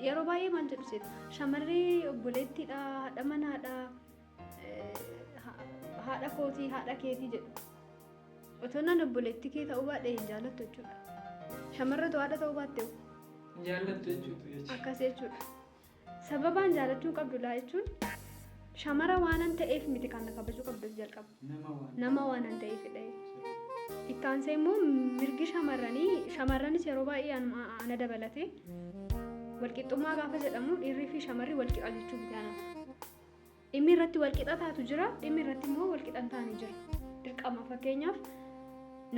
Yeroo baay'ee maal jedhu seeta? Shamarri obboleettiidha, haadha manaadha, haadha kootii, haadha keetii jedhu. Otoo nan obboleettii kee ta'uu baadhee hin jaalattu jechuudha. Shamarratu haadha ta'uu baatte hoo? Hin jaallattu jechuudha. Akkas jechuudha. Sababaan jaalachuu qabdu laa jechuun shamara waanan ta'eef miti kan na kabajuu qabdu jalqaba. Nama waanan ta'eefidha. Itti aansee immoo mirgi shamarranii shamarranis yeroo baay'ee ana dabalatee walqixxummaa gaafa jedhamu dhiirrii fi shamarri walqixa jechuu miti anaaf. Dhimmi irratti walqixa taatu jira, dhimmi irratti immoo walqixa hin taane jira. Dirqama fakkeenyaaf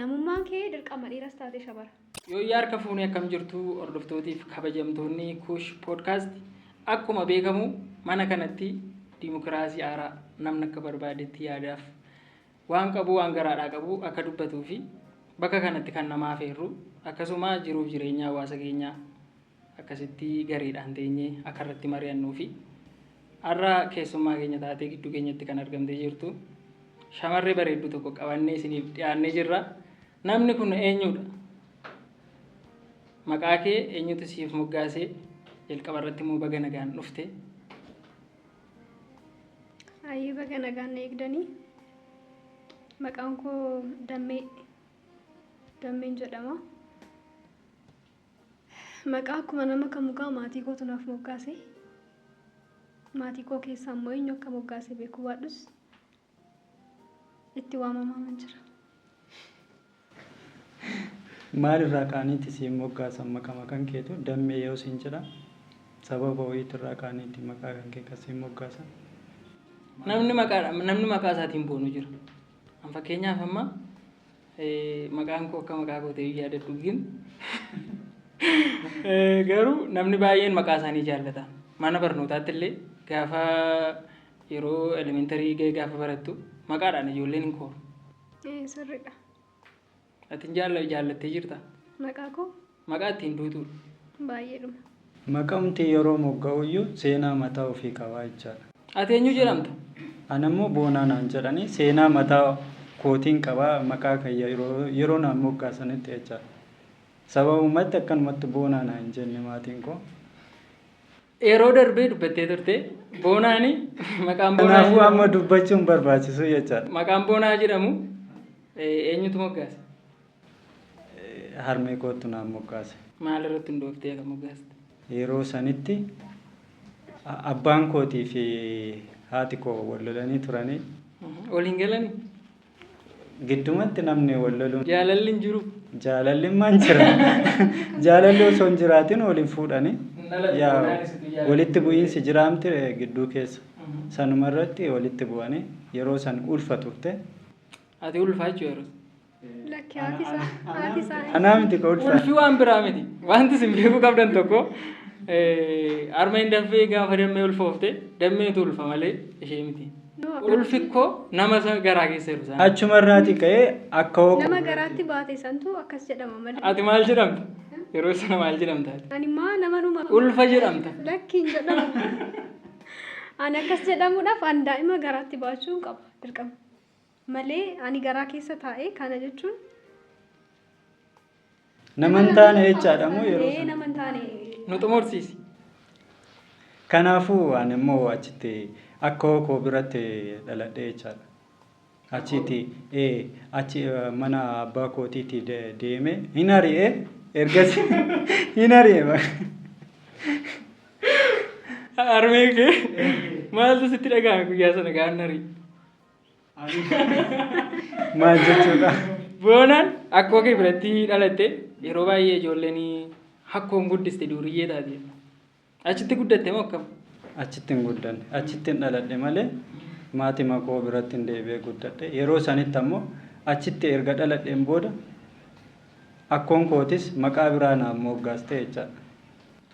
namummaan kee dirqama dhiiras taate shamara. Yooyyaa harka fuunee akkam jirtu hordoftootiif kabajamtoonni Kuush Podcast akkuma beekamu mana kanatti dimokiraasii haaraa namni akka barbaadetti yaadaaf waan qabu waan garaadhaa qabu akka dubbatuu fi bakka kanatti kan nama afeerru akkasuma jiruuf jireenya hawaasa keenyaa akkasitti gareedhaan teenyee akka irratti mari'annuu fi har'a keessummaa keenya taatee gidduu keenyatti kan argamtee jirtu shamarree bareedduu tokko qabannee isiniif dhiyaannee jirra. Namni kun eenyudha? Maqaa kee eenyutu siif moggaasee? Jalqaba irratti immoo baga nagaan dhufte. Ayyee baga nagaan na eegdanii. Maqaan koo Dammee Dammeen jedhama. Maqaa akkuma nama kamuu gaa maatii kootu naaf moggaase. Maatii koo keessaa immoo eenyu akka moggaase beekuu baadhus itti waamamaaman jira. Maal irraa ka'aniiti siin moggaasan maqama kan keetu Dammee yoo siin jedhan sababa wayiitu irraa ka'aniiti maqaa kan kee kan siin moggaasan? Namni maqaadha namni maqaa isaatiin boonu jira. An fakkeenyaaf amma maqaan koo akka maqaa koo ta'e yaadadhu gin garuu namni baay'een maqaa isaanii jaallata. Mana barnootaatti illee gaafa yeroo elementarii ga'e gaafa barattu maqaadhaan ijoolleen hin kooru. Sirriidha. Ati jaallattee jirta? Maqaa koo? Maqaa ittiin duutuudha. Baay'eedhuma. Maqamti yeroo mogga'uyyuu seenaa mataa ofii qaba jechaadha. Ati eenyu jedhamta? Ani immoo Boonaa naan jedhanii seenaa mataa kootiin qaba maqaa kan yeroo naan moggaasanitti jechaadha. Sababumatti akkanumatti Boonaa naan hin jenne maatiin koo. Yeroo darbee dubbattee turte Boonaani maqaan Boonaa Kanaafuu amma dubbachuun barbaachisu jechaadha. Maqaan Boonaa jedhamu eenyutu moggaase? Harmee kootu naan moggaase. Maal irratti hundooftee akka moggaaste? Yeroo sanitti abbaan kootii fi haati koo wal lolanii turanii. Waliin galanii? Giddumatti namni wal loluun. Jaalalli hin jiru. Jaalalli immoo hin jira. Jaalalli osoo hin jiraatin wal hin fuudhani. Yaa walitti bu'iinsi jiraamti gidduu keessa. Sanuma irratti walitti bu'anii yeroo san ulfa turte. Ati ulfaa jechuudha yeroo. Lakki haati isaa haati isaa. Anaa miti ka ulfa. Ulfi waan biraa miti. Wanti isin beekuu qabdan tokko harmeen daffee gaafa dammee ulfoofte dammeetu ulfa malee ishee miti. Ulfi koo nama isa garaa keessa jiru sana. Achuma irraati ka'ee akka hoo. Nama garaatti baate santu akkas jedhama malee. Ati maal jedhamta? Yeroo sana maal jedhamta ati? Ani maa nama numa. Ulfa jedhamta. Lakki hin jedhamu. Ani akkas jedhamuudhaaf ani daa'ima garaatti baachuu qaba dirqama. Malee ani garaa keessa taa'ee kana jechuun. Nama hin taane jechaadha moo yeroo Ee sana? nama hin taane. Nu xumursiisi. Kanaafuu ani immoo achitti akkoo koo biratti dhaladhe jechaadha. Achitti ee achi mana abbaa kootiitti deeme hin ari'e ergasii hin ari'e. Harmee kee maaltu sitti dhaga'ame guyyaa sana gaafa ari'e? Maal jechuudha? Boonaan akkoo kee biratti dhalatte yeroo baay'ee ijoolleen hakkoon guddiste duuriyyee taate. Achitti guddatte moo akkam? Achitti hin guddanne. Achitti hin dhaladhe malee maatima koo biratti hin deebi'ee guddadhe. Yeroo sanitti ammoo achitti erga dhaladheen booda akkoon kootis maqaa biraa naaf moggaaste jechaadha.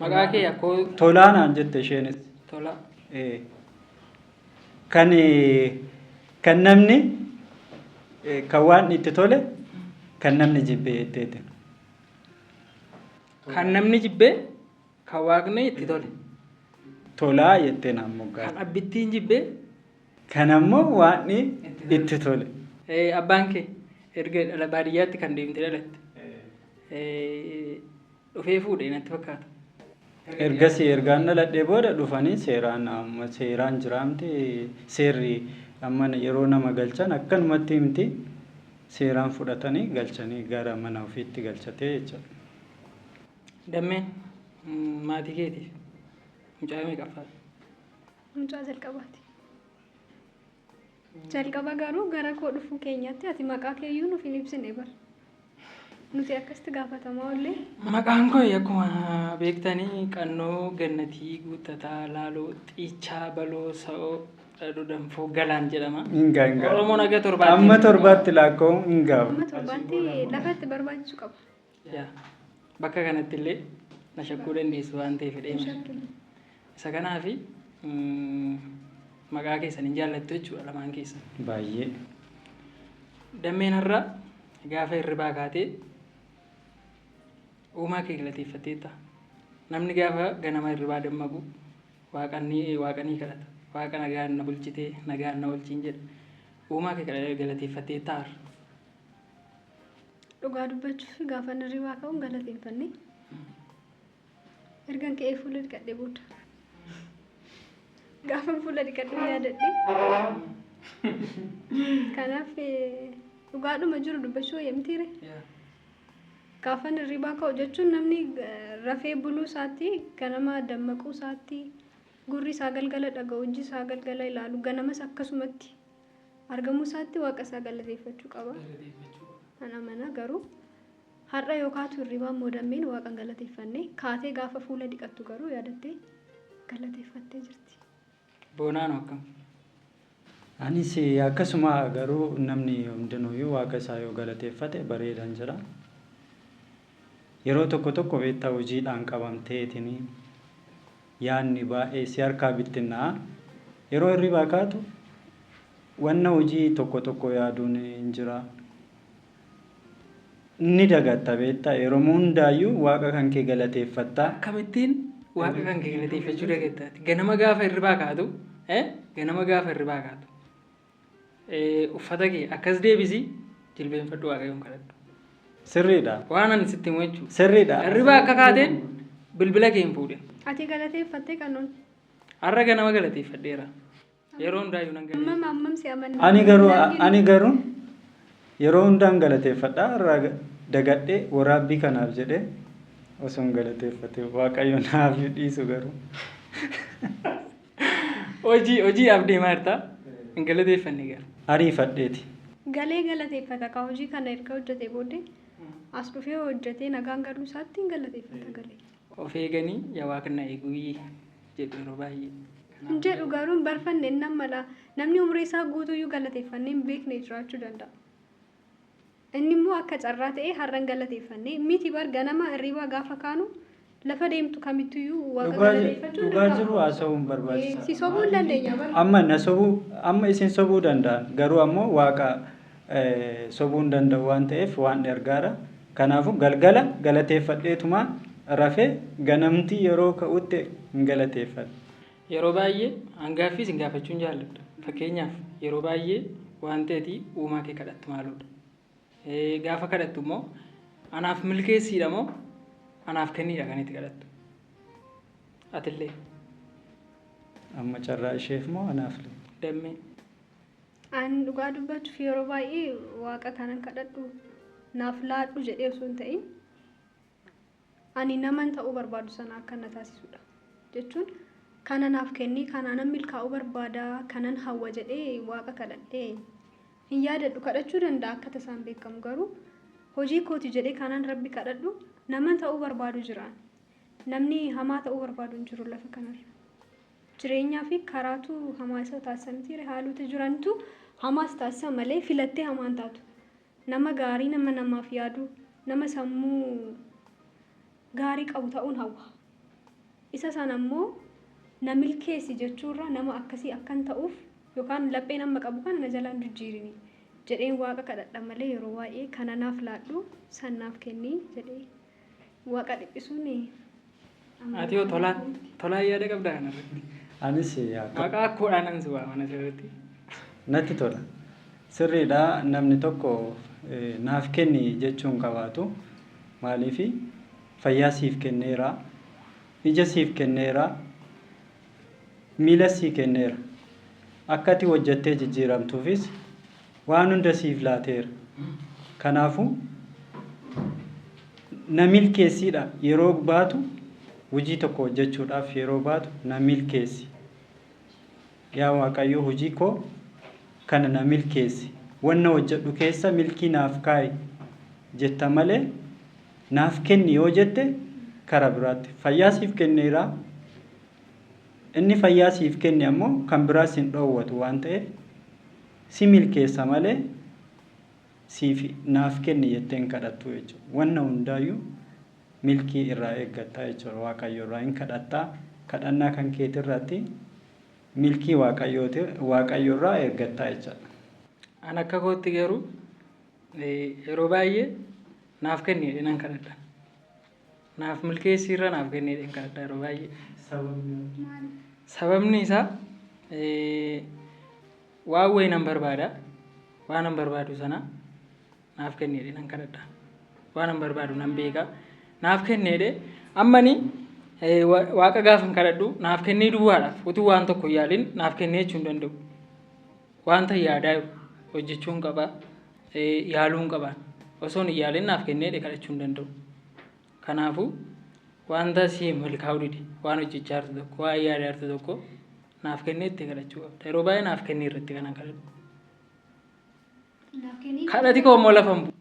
Maqaa kee akkoo Tolaa naan jette isheenis. Tolaa. Ee. Kan kan namni kan waan itti tole kan namni jibbe jetteeti. Kan namni jibbe kan waaqni itti tole. Tolaa jettee naan moggaate. Kan abbittiin jibbe. Kan ammoo waaqni itti tole. Abbaan kee erga dhala baadiyyaatti kan deemte dhalatte. Dhufee fuudhe natti fakkaata. Ergasii ergaan dhaladhee booda dhufanii seeraan amma seeraan jiraamti, seerri amma yeroo nama galchan akkanumatti himti, seeraan fudhatanii galchanii gara mana ofiitti galchatee jechuudha. Dammeen, maatii keetiif mucaa meeqaffaa? Mucaa jalqabaati. Jalqaba garuu gara koo dhufuu keenyatti ati maqaa keeyyuu nuuf hin ibsine bar. Nuti akkasitti gaafatamaa oollee. Maqaan koo akkuma beektanii Qannoo Gannatii Guuttataa Laaloo Xiichaa Baloo Sa'oo Dhadhuu Danfoo Galaan jedhama. Hingaa hingaa. Oromoon aga torbaatti. Amma torbaatti lakkaa'uun hin gaafa. Amma torbaatti lafa itti barbaachisu qaba. Yaa, bakka kanatti illee na shakkuu dandeessu waan ta'eef deema. Isa kanaafi maqaa keessan hin jaallattu jechuudha lamaan keessan. Baay'ee. Dammeen, har'a gaafa hirribaa kaatee uumaa kee galateeffatteetta. Namni gaafa ganama hirribaa dammaqu waaqanii kadhata. Waaqa nagaan na bulchitee nagaan na oolchiin jedha. Uumaa kee galateeffatteetta har'a? Dhugaa dubbachuuf, gaafa hirribaa ka'uun galateeffanne. Ergan ka'ee fuula dhiqadhee booda. Gaafa fuula dhiqadhu yaadadhe. Kanaaf dhugaadhuma jiru dubbachuu wayya mitiire. Gaafa hirribaa ka'u jechuun namni rafee buluu isaatti, ganama dammaquu isaatti, gurri isaa galgala dhaga'u, ijji isaa galgala ilaalu, ganamas akkasumatti argamuu isaatti waaqa isaa galateeffachuu qaba. An amana garuu har'a yookaatu hirribaa moodameen waaqa galateeffanne, kaatee gaafa fuula dhiqattu garuu yaadattee galateeffattee jirti. Boonaan akkam? Anis akkasuma, garuu namni hundinuyyuu waaqa isaa yoo galateeffate bareedan jedha. Yeroo tokko tokko beektaa, hojiidhaan qabamteetiin yaadni baay'ee si harkaa bittinnaa'a. Yeroo hirribaa kaatu wanna hojii tokko tokko yaaduun hin jira. Ni dagatta beektaa, yeroo hundaayyuu waaqa kan kee galateeffattaa. Akkamittiin waaqa kan kee galateeffachuu dagattaati? Ganama gaafa hirribaa kaatu, ganama gaafa hirribaa kaatu uffata kee akkas deebisii jilbeenfadhu, waaqayyoon kadhadhu. Sirriidha. Waan ani sitti himu jechuudha. Sirriidha. Hirribaa akka kaateen bilbila kee hin fuudhin. Ati galateeffattee, Qannoon? Har'a ganama galateeffadheera. Yeroo hundaayyuu nan galateeffadha. Hammam hammam si amanna? Ani garuu yeroo hundaan galateeffadha. Har'a dagadhee waraabbii kanaaf jedhee osoo hin galateeffate waaqayyo naaf dhiisu garuu. Hojiidhaaf deemaa jirta. Hin galateeffanne gara. Ariifadheeti. Galee galateeffata ka, hojii kana erga hojjetee booddee as dhufee hojjetee nagaan galuu isaatti hin galateeffata galee. Of eeganii yaa waaqna eeguu jedhu yeroo baay'ee. Hin jedhu garuu, hin barfanne inni mala, namni umurii isaa guutuyyuu galateeffannee hin beekne jiraachuu danda'a. Inni immoo akka carraa ta'ee har'an galateeffanne miti bar, ganama hirribaa gaafa kaanu lafa deemtu kamittuyyuu waaqa galateeffachuu Dhugaa jiru haasa'uun barbaachisaadha. Si sobuu hin dandeenya bar. Amma na sobuu, amma isin sobuu danda'an, garuu ammoo waaqa sobuu hin danda'u waan ta'eef waan ergaadha. Kanaafuu galgala galateeffadheetuma rafee ganamtii yeroo ka'utti hin galateeffadhe. Yeroo baay'ee hangaaffii isin gaafachuun jaalladha. Fakkeenyaaf, yeroo baay'ee waan ta'eeti uumaa kee kadhattu maaludha? Gaafa kadhattu immoo anaaf milkeessiidha moo anaaf kenniidha kan itti kadhattu? Atillee? Amma carraa isheef moo anaaf? Dammee. Ani dhugaa dubbachuuf yeroo baay'ee waaqa kanan kadhadhu naaf laadhu jedhee osoo hin ta'in, ani naman ta'uu barbaadu sana akka na taasisudha. Jechuun kana naaf kennii, kanaanan milkaa'uu barbaada, kanan hawwa jedhee waaqa kadhadhee hin yaadadhu. Kadhachuu danda'a akka tasaan beekamu, garuu hojii kooti jedhee kanan rabbi kadhadhu naman ta'uu barbaadu jiraan. Namni hamaa ta'uu barbaadu hin jiru lafa kanarra. Jireenyaa fi karaatu hamaa isa taasisa miti, haalota jirantu hamaas taasisa malee filattee hamaan taatu. Nama gaarii, nama namaaf yaadu, nama sammuu gaarii qabu ta'uun hawwa. Isa sana immoo na milkeessi jechuurra nama akkasii akkan ta'uuf yookaan laphee nama qabu kana na jalaan jijjiirini jedheen waaqa kadhadha malee, yeroo baay'ee kana naaf laadhu, san naaf kennii jedhee waaqa dhiphisuun. Ati yoo tolaan tolaan yaada qabdaa kanarratti? Anis akka Maqaa akkoodhaan nan si waama asirratti. Natti tola. Sirriidha, namni tokko naaf kenni jechuun qabaatu. Maaliifi, fayyaa siif kenneera. Ija siif kenneera, miila sii kenneera. Akka ati hojjettee jijjiiramtuufis waan hunda siif laateera. Kanaafuu na milkeessiidha yeroo baatu, hojii tokko hojjechuudhaaf yeroo baatu na milkeessi. Yaa Waaqayyo, hojii koo kana na milkeessi. Wanna hojjedhu keessa milkii naaf kaa'i jetta malee naaf kenni yoo jette karaa biraatti. Fayyaa siif kenneera. Inni fayyaa siif kenne ammoo kan biraa sin dhoowwatu waan ta'eef si milkeessa malee siif naaf kenni jettee hin kadhattu jechuudha. Wanna hundaayyuu milkii irraa eeggattaa jechuudha. Waaqayyo irraa hin kadhattaa. Kadhannaa kan keetirratti milkii Waaqayyo irraa eeggattaa jechuudha. An akka kootti garuu yeroo baay'ee naaf kenni jedhee nan kadhadha. Naaf milkeessii irra naaf kenni jedheen kadhadha yeroo baay'ee. Sababni isaa waan wayii nan barbaada. Waan nan barbaadu sana naaf kenni jedhee nan kadhadha. Waan nan barbaadu nan beeka. Naaf kenni jedhee ammani Waaqa gaafan kadhadhu naaf kennee duwwaadhaaf utuu waan tokko hin yaalin naaf kennee jechuu hin danda'u. Wanta yaadaa jiru hojjechuu hin qaba, yaaluu hin qaba. Osoo hin yaalin naaf kennee jedhee kadhachuu hin danda'u. Kanaafuu wanta si milkaa'uu dide, waan hojjechaa jirtu tokko, waan yaadaa jirtu tokko naaf kennee itti kadhachuu qabda. Yeroo baay'ee naaf kennee irratti kanan kadhadhu. Naaf kennii. Kadhati koo immoo lafa hin bu'u.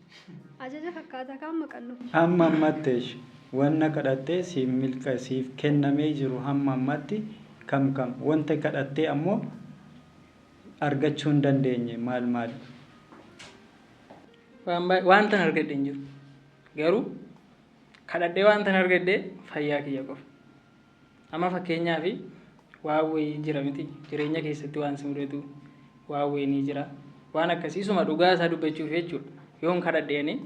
Ajaja fakkaataa kaan maqannu. Hamma ammatti wanna kadhattee siif milka siif kennamee jiru hamma ammatti kam kam, wanta kadhattee ammoo argachuu hin dandeenye maal maal? Waan baay'ee wanta argadhe hin jiru. Garuu kadhadhee wanta argadhe fayyaa kiyya qofa. Amma fakkeenyaaf waan wayii jira miti, jireenya keessatti waan si mudatu waan wayii ni jira. Waan akkasiisuma dhugaa isaa dubbachuuf jechuudha. Yoon kadhadheeni,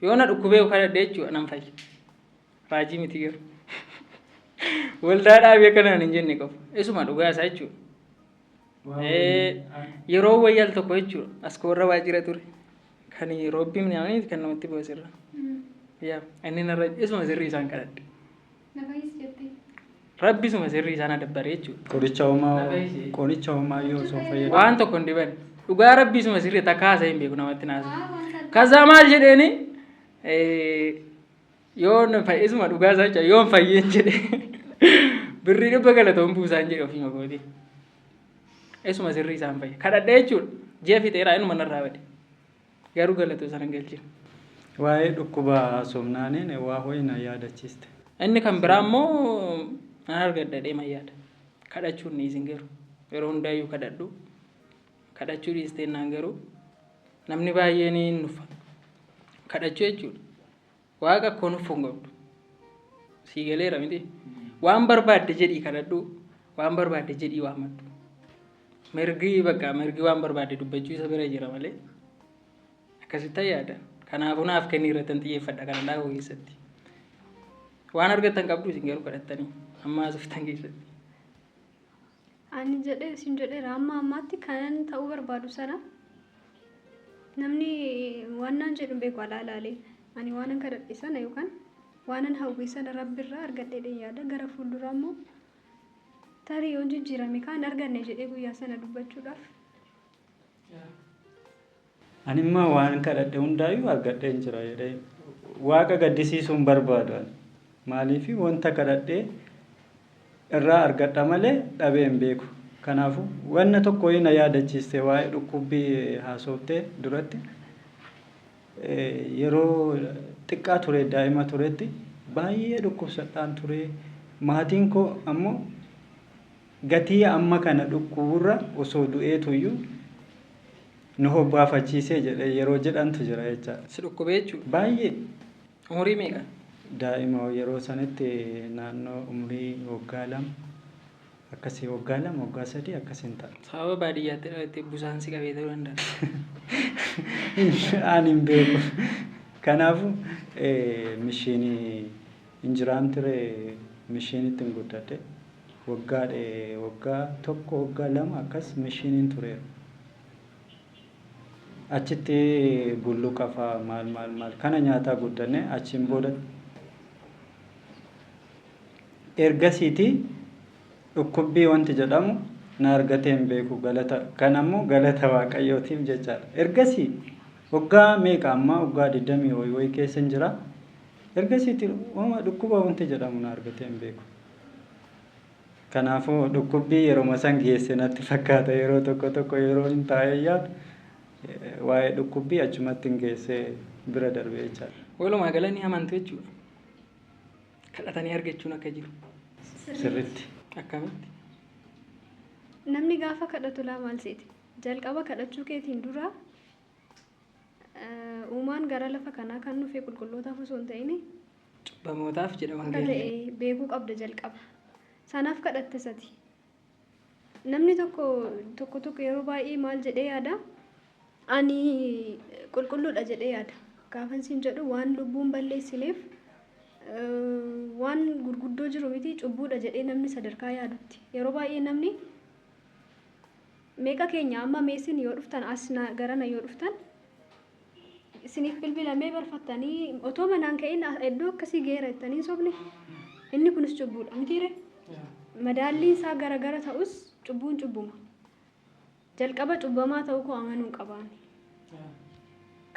yoo na dhukkubee kadhadhe jechuudha, nan fayya. Raajii miti garuu. Waldaa dhaabee akkanaan hin jenne qofa. Isuma dhugaa isaa jechuudha. Yeroo wayii al tokko jechuudha. As koorra waajjira ture. Kan roobbii minyaanii kan namatti bu'e sirra. Yaa inni narra isuma sirrii isaan kadhadhe. Na fayyis jettee. Rabbi isuma sirrii isaan adabbare jechuudha. Qoricha homaa, qoricha homaa yoo osoo fayyadamu. Waan tokko hin dibanne. Dhugaa Rabbi isuma sirrii takka haasa'e hin beeku namatti naasa. Kazaa maal jedheeni, yoon isuma dhugaa isaa jechuudha, yoon fayyeen jedhe birrii 100 galatoon buusaan jedhe ofiima kooti. Isuma sirrii isaan fayya. Kadhadhee jechuudha. Ji'a fixeeraa inuma narraa bade. Garuu galatoo sana hin galchine. Waa'ee dhukkuba haasofnaaniin waa ho'i na yaadachiiste. Inni kan biraa immoo nan argadha jedhee yaada. Kadhachuun dhiisin garuu. Yeroo hundaayyuu kadhadhu. Kadhachuu dhiisteennaan garuu namni baay'een ni nuffa. Kadhachuu jechuudha. Waaqa akkoo nuffuu hin qabdu. Sii galeera miti. Waan barbaadde jedhii kadhadhu. Waan barbaadde jedhii waammadhu. Mirgi bakka mirgi waan barbaadde dubbachuu isa bira jira malee. Akkasitti yaada. Kanaafuu naaf kennii irratti xiyyeeffadha kana dhaabuu keessatti. Waan argattan qabdu isin garuu kadhattanii amma haasoftan keessatti. Ani jedhee isin jedheera, amma ammaatti kanan ta'uu barbaadu sana namni waan naan jedhu hin beeku alaa ilaalee. Ani waanan kadhadhe sana yookaan waanan hawwe sana Rabbirraa argadheedhaan yaada. Gara fuulduraa immoo tarii yoon jijjiirame kaan arganne jedhee guyyaa sana dubbachuudhaaf. Ani immoo waan kadhadhe hundaayyuu argadheen jira jedhee Waaqa gaddisiisuu hin barbaadu ani. Maaliif, wanta kadhadhee irraa argadha malee dhabee hin beeku. Kanaafuu wanna tokko na yaadachiiste, waa'ee dhukkubbii haasoftee duratti. Yeroo xiqqaa ture, daa'ima turetti baay'ee dhukkubsadhaan ture. Maatiin koo ammoo gatii amma kana dhukkuburra osoo du'eetuyyuu nu hobbaafachiisee jedhee yeroo jedhantu jira jechaadha. Si dhukkubee jechuudha. Baay'ee. Umurii meeqa? Daa'ima yeroo sanitti naannoo umurii waggaa 2 akkasii, waggaa 2, waggaa 3 akkasiin ta'a. Sababa baadiyyaatti dhalattee busaan si qabee ta'uu danda'a. Ani hin beeku. Kanaafuu mishiinii injiraan ture, mishiinitti hin guddadhe. Waggaa 1, waggaa 2 akkas mishiiniin tureera. Achitti bulluqa fa'aa maal maal maal kana nyaataa guddanne. Achiin booda Ergasiiti dhukkubbii wanti jedhamu na argatee hin beeku galata kan ammoo galata Waaqayyootiif jechaadha. Ergasii waggaa meeqa ammaa waggaa 20 wayii wayii keessa hin jira. Ergasiiti dhukkuba wanti jedhamu na argatee hin beeku. Kanaafuu dhukkubbii yeroo san geesse natti fakkaata yeroo tokko tokko yeroo hin taa'ee yaadu waa'ee dhukkubbii achumatti hin geessee bira darbe jechaadha. Walumaa gala ni amantu jechuudha. Kadhatanii argachuun akka jiru. Sirriitti. Akkamitti? Namni gaafa kadhatu laa maal seeti? Jalqaba kadhachuu keetiin dura uumaan gara lafa kanaa kan dhufe qulqullootaaf osoo hin ta'in Cubbamootaaf jedha akka wangeelli. ta'e beekuu qabda jalqaba. Sanaaf kadhatte sati. Namni tokko tokko tokko yeroo baay'ee maal jedhee yaada? Ani qulqulluudha jedhee yaada. Gaafan siin jedhu waan lubbuun balleessineef waan gurguddoo jiru miti cubbuudha jedhee namni sadarkaa yaadutti. Yeroo baay'ee namni meeqa keenya amma meesin yoo dhuftan as garana yoo dhuftan isiniif bilbilamee barfattanii otoo manaan ka'in iddoo akkasii geera jettanii hin sobne inni kunis cubbuudha mitiire. Madaalliin isaa garagara ta'us cubbuun cubbuma. Jalqaba cubbamaa ta'uu koo amanuu qabaani.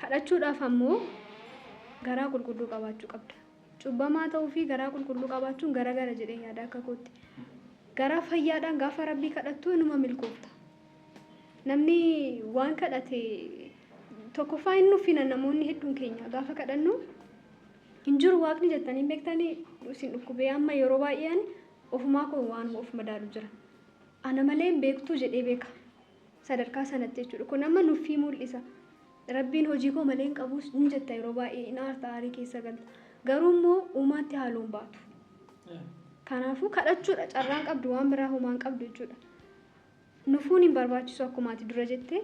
Kadhachuudhaaf ammoo garaa qulqulluu qabaachuu qabda. Cubbamaa ta'uu fi garaa qulqulluu qabaachuun garagara jedhee yaada akka kootti. Garaa fayyaadhaan gaafa rabbii kadhattu inuma milkoofta. Namni waan kadhate tokkoffaa hin nuffina namoonni hedduun keenya gaafa kadhannu hin jiru waaqni jettanii hin beektanii isin dhukkubee amma yeroo baay'ee ani ofumaa koo waan of madaalu jira. Ana malee hin beektuu jedhee beeka. Sadarkaa sanatti jechuudha. Kun amma nuffii mul'isa. Rabbiin hojii koo malee hin qabus hin jetta yeroo baay'ee hin aarta aarii keessa galta. Garuu immoo uumaatti haaloon baatu. Kanaafuu kadhachuudha carraan qabdu waan biraa homaa hin qabdu jechuudha. Nufuun hin barbaachisu akkuma ati dura jettee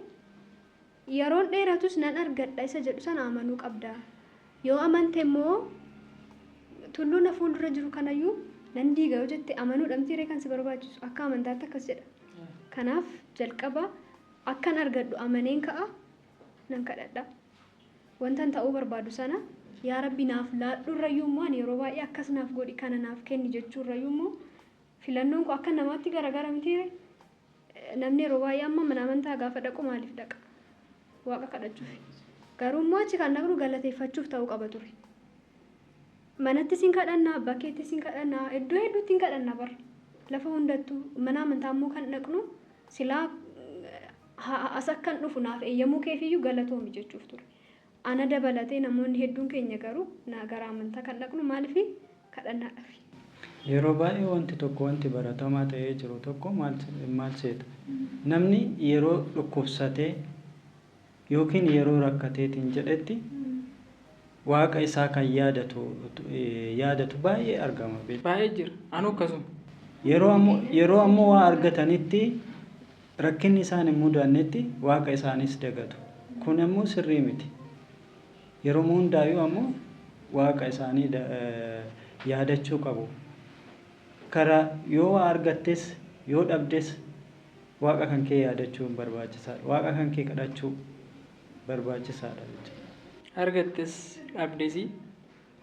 yeroon dheeratus nan argadha isa jedhu sana amanuu qabda. Yoo amante immoo tulluu na fuuldura jiru kanayyuu nan diiga yoo jette amanuudha mitiiree kan si barbaachisu akka amantaatti akkas jedha. Kanaaf jalqaba akkan argadhu amaneen ka'a nan kadhadha. Wantan ta'uu barbaadu sana yaa rabbi naaf laadhurrayyuu immoo ani yeroo baay'ee akkas naaf godhi kana naaf kenni jechuurrayyuu immoo filannoon koo akka namaatti garagara mitiiree. Namni yeroo baay'ee amma mana amantaa gaafa dhaqu maaliif dhaqa? Waaqa kadhachuuf. Garuu immoo achi kan dhaqnu galateeffachuuf ta'uu qaba ture. Manatti sin kadhannaa, bakkeetti sin kadhannaa, iddoo hedduutti hin kadhannaa bara. Lafa hundattuu mana amantaa immoo kan dhaqnu silaa as akkan dhufu naaf eeyyamuu keefiyyuu galatoomi jechuuf ture. Ana dabalatee namoonni hedduun keenya garuu gara amantaa kan dhaqnu maaliif kadhannaadhaaf. Yeroo baay'ee wanti tokko wanti baratamaa ta'ee jiru tokko maal seeta? Namni yeroo dhukkubsatee yookiin yeroo rakkateetiin jedhetti waaqa isaa kan yaadatu baay'ee argama. Baay'ee jira. Anu akkasuma. Yeroo ammoo waa argatanitti rakkinni isaan hin mudannetti waaqa isaanis dagatu. Kun ammoo sirrii miti. Yeroo hundaayyuu ammoo waaqa isaanii yaadachuu qabu. Karaa yoo waa argattes yoo dhabdes waaqa kan kee yaadachuun barbaachisaadha. Waaqa kan kee kadhachuu barbaachisaadha jechuudha. Argattes dhabdes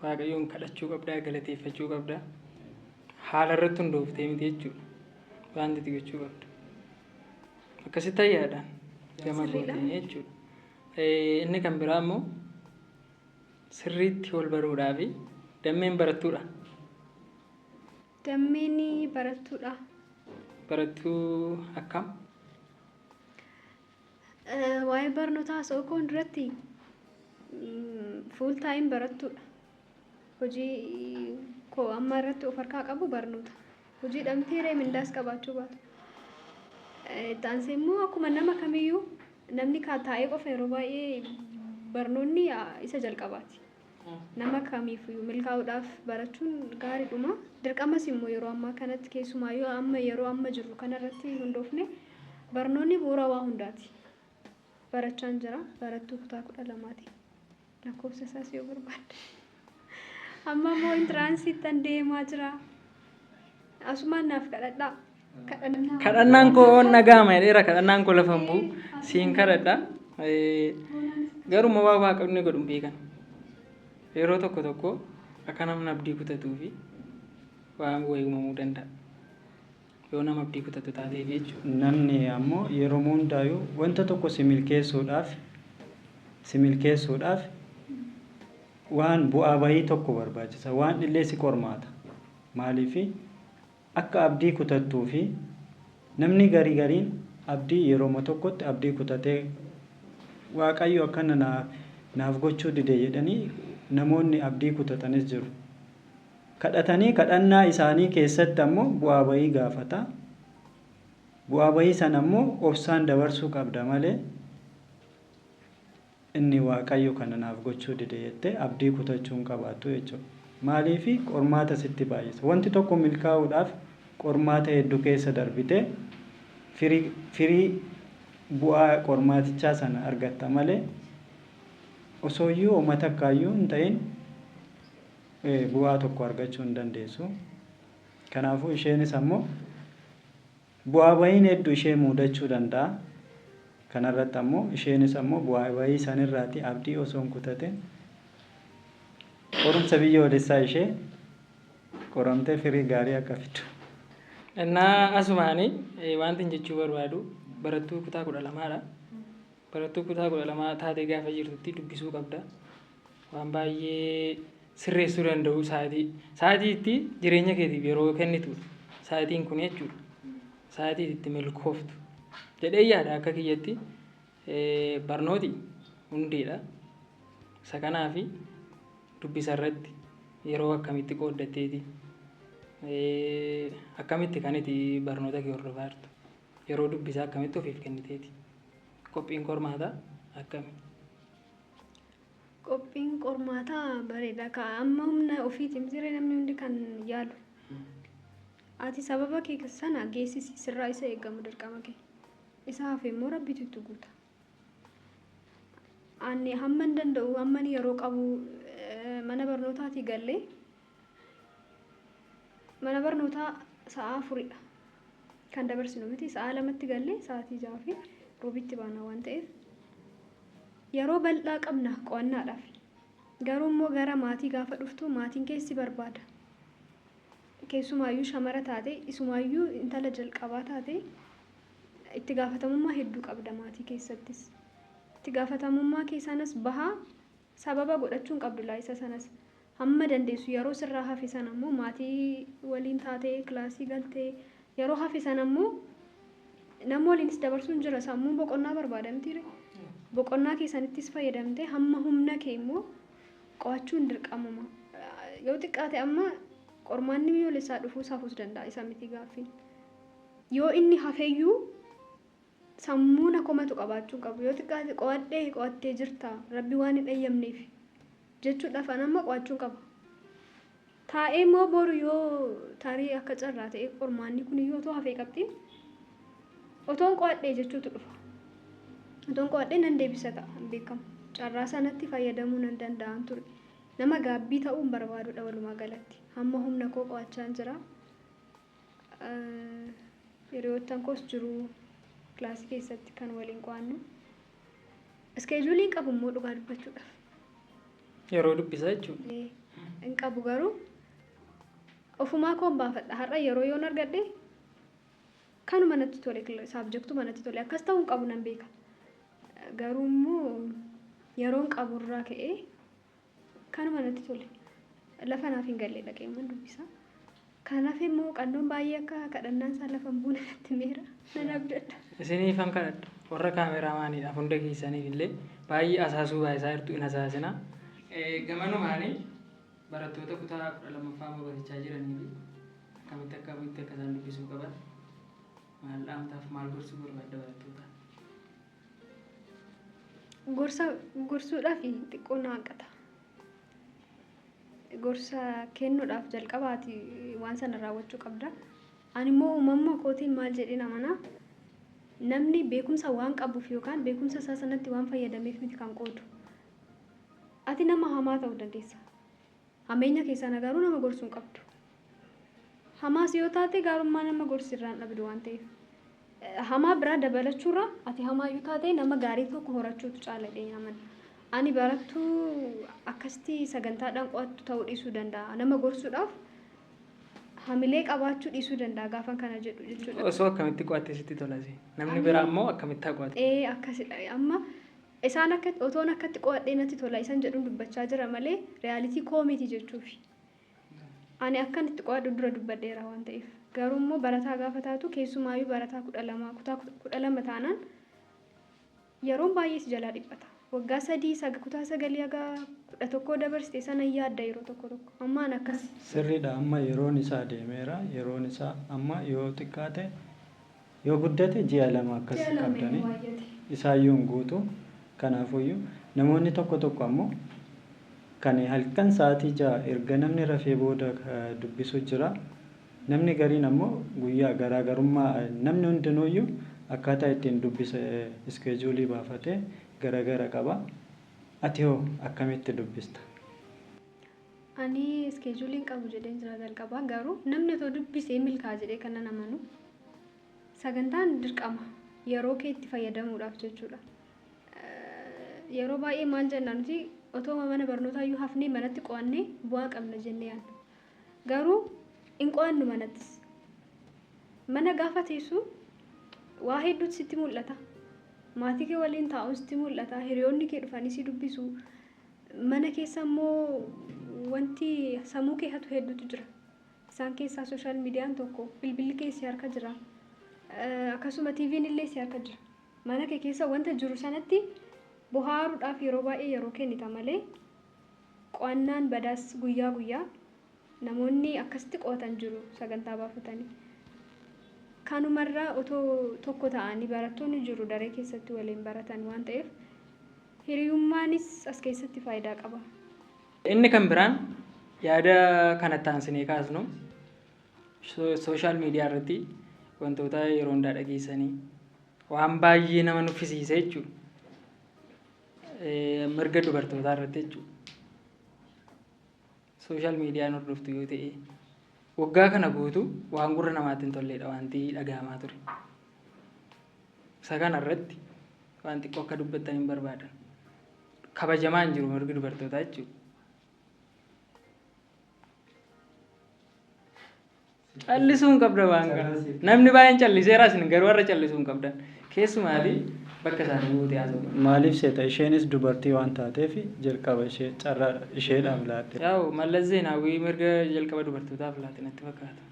waaqayyoon kadhachuu qabdaa, galateeffachuu qabdaa. Haala irratti hundooftee miti jechuudha. Wanti ati gochuu qabdu. Akkasitti ayyaadhaan gama kootiin jechuudha. Inni kan biraa immoo sirriitti wal baruudhaa fi dammeen barattuudha. Dammeen barattuudha. Barattuu akkam? Waa'ee barnootaa haasa'uu koon duratti full time barattuudha. Hojii koo amma irratti of harkaa qabu barnoota. Hojii dhamtee ree mindaas qabaachuu baatu. Itti aansee immoo akkuma nama kamiyyuu namni taa'ee qofa yeroo baay'ee barnoonni isa jalqabaati. Nama kamiifiyyuu milkaa'uudhaaf barachuun gaariidhuma. Dirqamas immoo yeroo ammaa kanatti keessumaayyuu amma yeroo amma jirru kanarratti hundoofne barnoonni bu'uura waa hundaati. Barachaan jira. Barattuu kutaa 12ti. Lakkoofsa isaas yoo barbaadde. Amma immoo entranceittan deemaa jira. Asumaan naaf kadhadhaa. Kadhannaan koo nagaama jedheera. Kadhannaan koo lafa hin bu'u. Siin kadhadha. Garuu waa waaqni godhu hin beekan. Yeroo tokko tokko akka namni abdii kutatuu fi Waan wayii uumamuu danda'a. Yoo nama abdii kutatu taateef jechuudha. Namni ammoo yeroo hundaayyuu wanta tokko si milkeessuudhaaf waan bu'aa bahii tokko barbaachisa. Waan illee si qormaata. Maaliifi akka abdii kutattuu fi namni garii gariin abdii yeroo tokkotti abdii kutatee, "Waaqayyo akkana naaf gochuu dide" jedhanii namoonni abdii kutatanis jiru. Kadhatanii kadhannaa isaanii keessatti ammoo bu'aa bahii gaafata. Bu'aa bahii sana ammoo obsaan dabarsuu qabda malee, inni Waaqayyo kana naaf gochuu dide jettee abdii kutachuu hin qabaattu jechuudha. Maaliifi qormaata sitti baay'isa. Wanti tokko milkaa'uudhaaf qormaata hedduu keessa darbitee firii bu'aa qormaatichaa sana argatta malee, osooyyuu homa takkaayyuu hin ta'in bu'aa tokko argachuu hin dandeessu. Kanaafuu isheenis ammoo bu'aa bahiin hedduu ishee mudachuu danda'a. Kanarratti ammoo isheenis ammoo bu'aa bahii sanirraati abdii osoo hin kutatin qorumsa biyyoolessaa ishee qoramtee firii gaarii akka fiddu. Innaa asumaanii wanti jechuu barbaadu, barattuu kutaa 12dha. Barattuu kutaa 12 taatee gaafa jirtutti dubbisuu qabda. Waan baay'ee sirreessuu danda'u sa'aatii. Sa'aatii itti jireenya keetiif yeroo kennitudha. Sa'aatiin kun jechuudha. Sa'aatii itti milkooftu. Jedhee yaada akka kiyyatti barnooti hundeedha. Isa kanaafi dubbisa irratti yeroo akkamitti qooddatteeti? Akkamitti kan itti barnoota kee hordofaa jirtu? Yeroo dubbisaa akkamitti ofiif kenniteeti? Qophiin qormaataa akkami? Qophiin qormaataa bareeda. Ka amma humna ofiitiin siree namni hundi kan yaalu. Ati sababa kee sana geessisi, sirraa isa eegamu, dirqama kee. Isa hafe immoo Rabbitu itti guuta. Ani hamman danda'u, hamman yeroo qabu, mana barnootaatii gallee, mana barnootaa sa'a 4dha kan dabarsinu miti, sa'a 2tti gallee sa'aatii 6:15tti baana waan ta'eef yeroo bal'aa qabna qo'annaadhaaf. Garuu immoo gara maatii gaafa dhuftu maatiin keessi barbaada. Keessumaayyuu shamara taate, isumaayyuu intala jalqabaa taate, itti gaafatamummaa hedduu qabda maatii keessattis. Itti gaafatamummaa kee sanas bahaa sababa godhachuu hin qabdu laa isa sanas. Hamma dandeessu yeroo sirraa hafe sana immoo maatii waliin taatee, kilaasii galtee, yeroo hafe sana immoo nama waliinis dabarsuun jira, sammuun boqonnaa barbaada mitiire. Boqonnaa keessanittis fayyadamtee hamma humna kee immoo qo'achuun dirqamuma. Yoo xiqqaate amma qormaanni biyyoolessaa dhufuus hafuus danda'a, isa miti gaaffiin. Yoo inni hafeyyuu sammuu na komatu qabaachuu qabu. Yoo xiqqaate qo'adhee, qo'attee jirta, Rabbi waan hin eeyyamneef jechuudhaaf an amma qo'achuun qaba. Taa'ee immoo boru yoo tarii akka carraa ta'e qormaanni kun iyyuu otoo hafee, qabxiin otoon qo'adhee jechuutu dhufa. Otoon qo'adhee nan deebisa ta'a, hin beekamu. Carraa sanatti fayyadamuu nan danda'an ture. Nama gaabbii ta'uu hin barbaadudha walumaa galatti. Hamma humna koo qo'achaan jira. Hiriyoottan koos jiru kilaasii keessatti kan waliin qo'annu. Scheduleiin qabu immoo dhugaa dubbachuudhaaf. Yeroo dubbisaa jechuudha. Hin qabu, garuu ofumaa koon baafadha. Har'a yeroo yoon argadhe kanuma natti tole, subjectuma natti tole, akkas ta'uu hin qabu nan beeka. Garuu immoo yeroon qaburraa ka'ee kanuma natti tole. Lafa naaf hin galle dhaqee man dubbisa. Kanaaf immoo qannoon baay'ee akka kadhannaan isaa lafa hin buune natti meera. Nan abdadha. Isiniifan kadhadha. Warra kaameraamaaniidhaaf hunda keessaniif illee baay'ee asaasuu baay'isaa jirtu, hin asaasina. Gamanumaanii barattoota kutaa 12ffaa barachaa jiranii fi akkamitti akka isaan dubbisuu qaban maal dhaamtaaf, maal gorsuu barbaadda barattoota? Gorsa gorsuudhaaf xiqqoo na hanqata. Gorsa kennuudhaaf jalqabaati waan sana raawwachuu qabda. Ani immoo uumamuma kootiin maal jedheen amanaa, namni beekumsa waan qabuuf yookaan beekumsa isaa sanatti waan fayyadameef miti kan qoodu. Ati nama hamaa ta'uu dandeessa. Hameenya keessana garuu nama gorsuu hin qabdu. Hamaas yoo taate gaarummaa nama gorsi irraan dhabdu waan ta'eef. Hamaa biraa dabalachuurra ati hamaa yoo taate nama gaarii tokko horachuutu caala jedheen amana. Ani barattuu akkasitti sagantaadhaan qo'attu ta'uu dhiisuu danda'a. Nama gorsuudhaaf Hamilee qabaachuu dhiisuu danda'a gaafan kana jedhu jechuudha. Osoo akkamitti qo'attee sitti tolase? Namni biraa immoo akkamitti haa qo'atu? Ee, akkasidha. Amma isaan akka otoon akkatti qo'adhee natti tola isan jedhuun dubbachaa jira malee reality koo miti jechuufi. Ani akkan itti qo'adhu dura dubbadheera waan ta'eef. Garuu immoo barataa gaafa taatu, keessumaayyuu barataa 12, kutaa 12 taanaan yeroon baay'ee si jalaa dhiphata. Waggaa 3 kutaa 9 haga 11 dabarsite sana yaadda yeroo tokko tokko. Amma an akkas. Sirriidha, amma yeroon isaa deemeera. Yeroon isaa amma yoo xiqqaate, yoo guddate ji'a 2 akkas Ji'a 2 qabdanii baay'ate. Isaayyuu hin guutu. Kanaafuyyuu namoonni tokko tokko ammoo kan halkan sa'aatii 6 erga namni rafee booda dubbisu jira. Namni gariin ammoo guyyaa. Garaagarummaa namni hundinuuyyuu akkaataa ittiin dubbisa schedule baafatee garagara qaba. Ati hoo akkamitti dubbista? Ani schedule hin qabu jedheen jira jalqabaa, garuu namni otoo dubbisee milkaa jedhee kanan amanu. Sagantaan dirqama yeroo kee itti fayyadamuudhaaf jechuudha. Yeroo baay'ee maal jenna nuti? Otoo mana barnootaa iyyuu hafnee manatti qo'annee bu'aa qabna jennee yaadna. Garuu hin qo'annu manattis. Mana gaafa teessu waa hedduutu sitti mul'ata. Maatii kee waliin taa'uun sitti mul'ata. Hiriyoonni kee dhufanii si dubbisu. Mana keessa immoo wanti sammuu kee hatu hedduutu jira. Isaan keessaa social mediaan tokko, bilbilli kee si harka jira. Akkasuma TV'n illee si harka jira. Mana kee keessa wanta jiru sanatti bohaaruudhaaf yeroo baay'ee yeroo kennita malee qo'annaan badaas guyyaa guyyaa namoonni akkasitti qo'atan jiru sagantaa baafatanii. Kanumarraa otoo tokko ta'anii barattoonni jiru daree keessatti waliin baratan waan ta'eef, hiriyummaanis as keessatti faayidaa qaba. Inni kan biraan yaada kanatti aansinee kaasnu, social media irratti wantoota yeroo hundaa dhageessanii waan baay'ee nama nuffisiise jechuudha. Mirga dubartootaa irratti jechuudha. Social mediaan hordoftu yoo ta'e, waggaa kana guutuu waan gurra namaatti hin tolledha wanti dhaga'amaa ture. Isa kana irratti waan xiqqoo akka dubbattan hin barbaadan. Kabajamaa hin jiru mirgi dubartootaa jechuudha. Callisuu hin qabda waan kana. Namni baay'een calliseera, isin garuu warra callisuu hin qabdan. Keessumaati bakka isaanii buutee haasa'u. Maaliif seeta? Isheenis dubartii waan taateef jalqaba ishee carraa isheedhaaf laatte. Yaa'u, Mallas Zeenaawwii mirga jalqaba dubartootaaf laate natti fakkaata.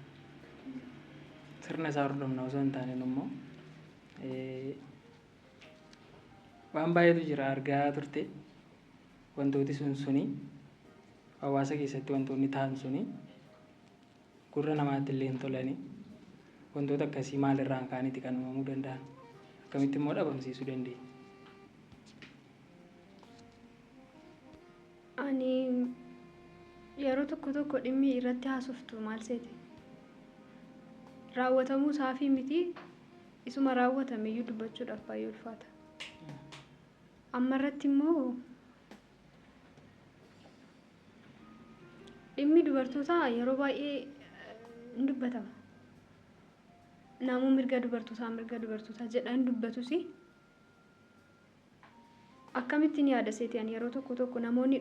Sirna isaa hordofna osoo hin taane immoo waan baay'eetu jira argaa turte. Wantooti sun suni hawaasa keessatti wantoonni ta'an suni gurra namaatti illee hin tolani. Wantoota akkasii maalirraan ka'aniiti kan uumamuu danda'an? Akkamitti immoo dhabamsiisuu dandeenya? Ani yeroo tokko tokko dhimmi irratti haasoftu maal seete? Raawwatamuu isaafii miti, isuma raawwatame iyyuu dubbachuudhaaf baay'ee ulfaata. Amma irratti immoo dhimmi dubartootaa yeroo baay'ee hin dubbatama. Namuu mirga dubartootaa, mirga dubartootaa jedhan dubbatus, akkamittiin yaada seeti? Ani yeroo tokko tokko namoonni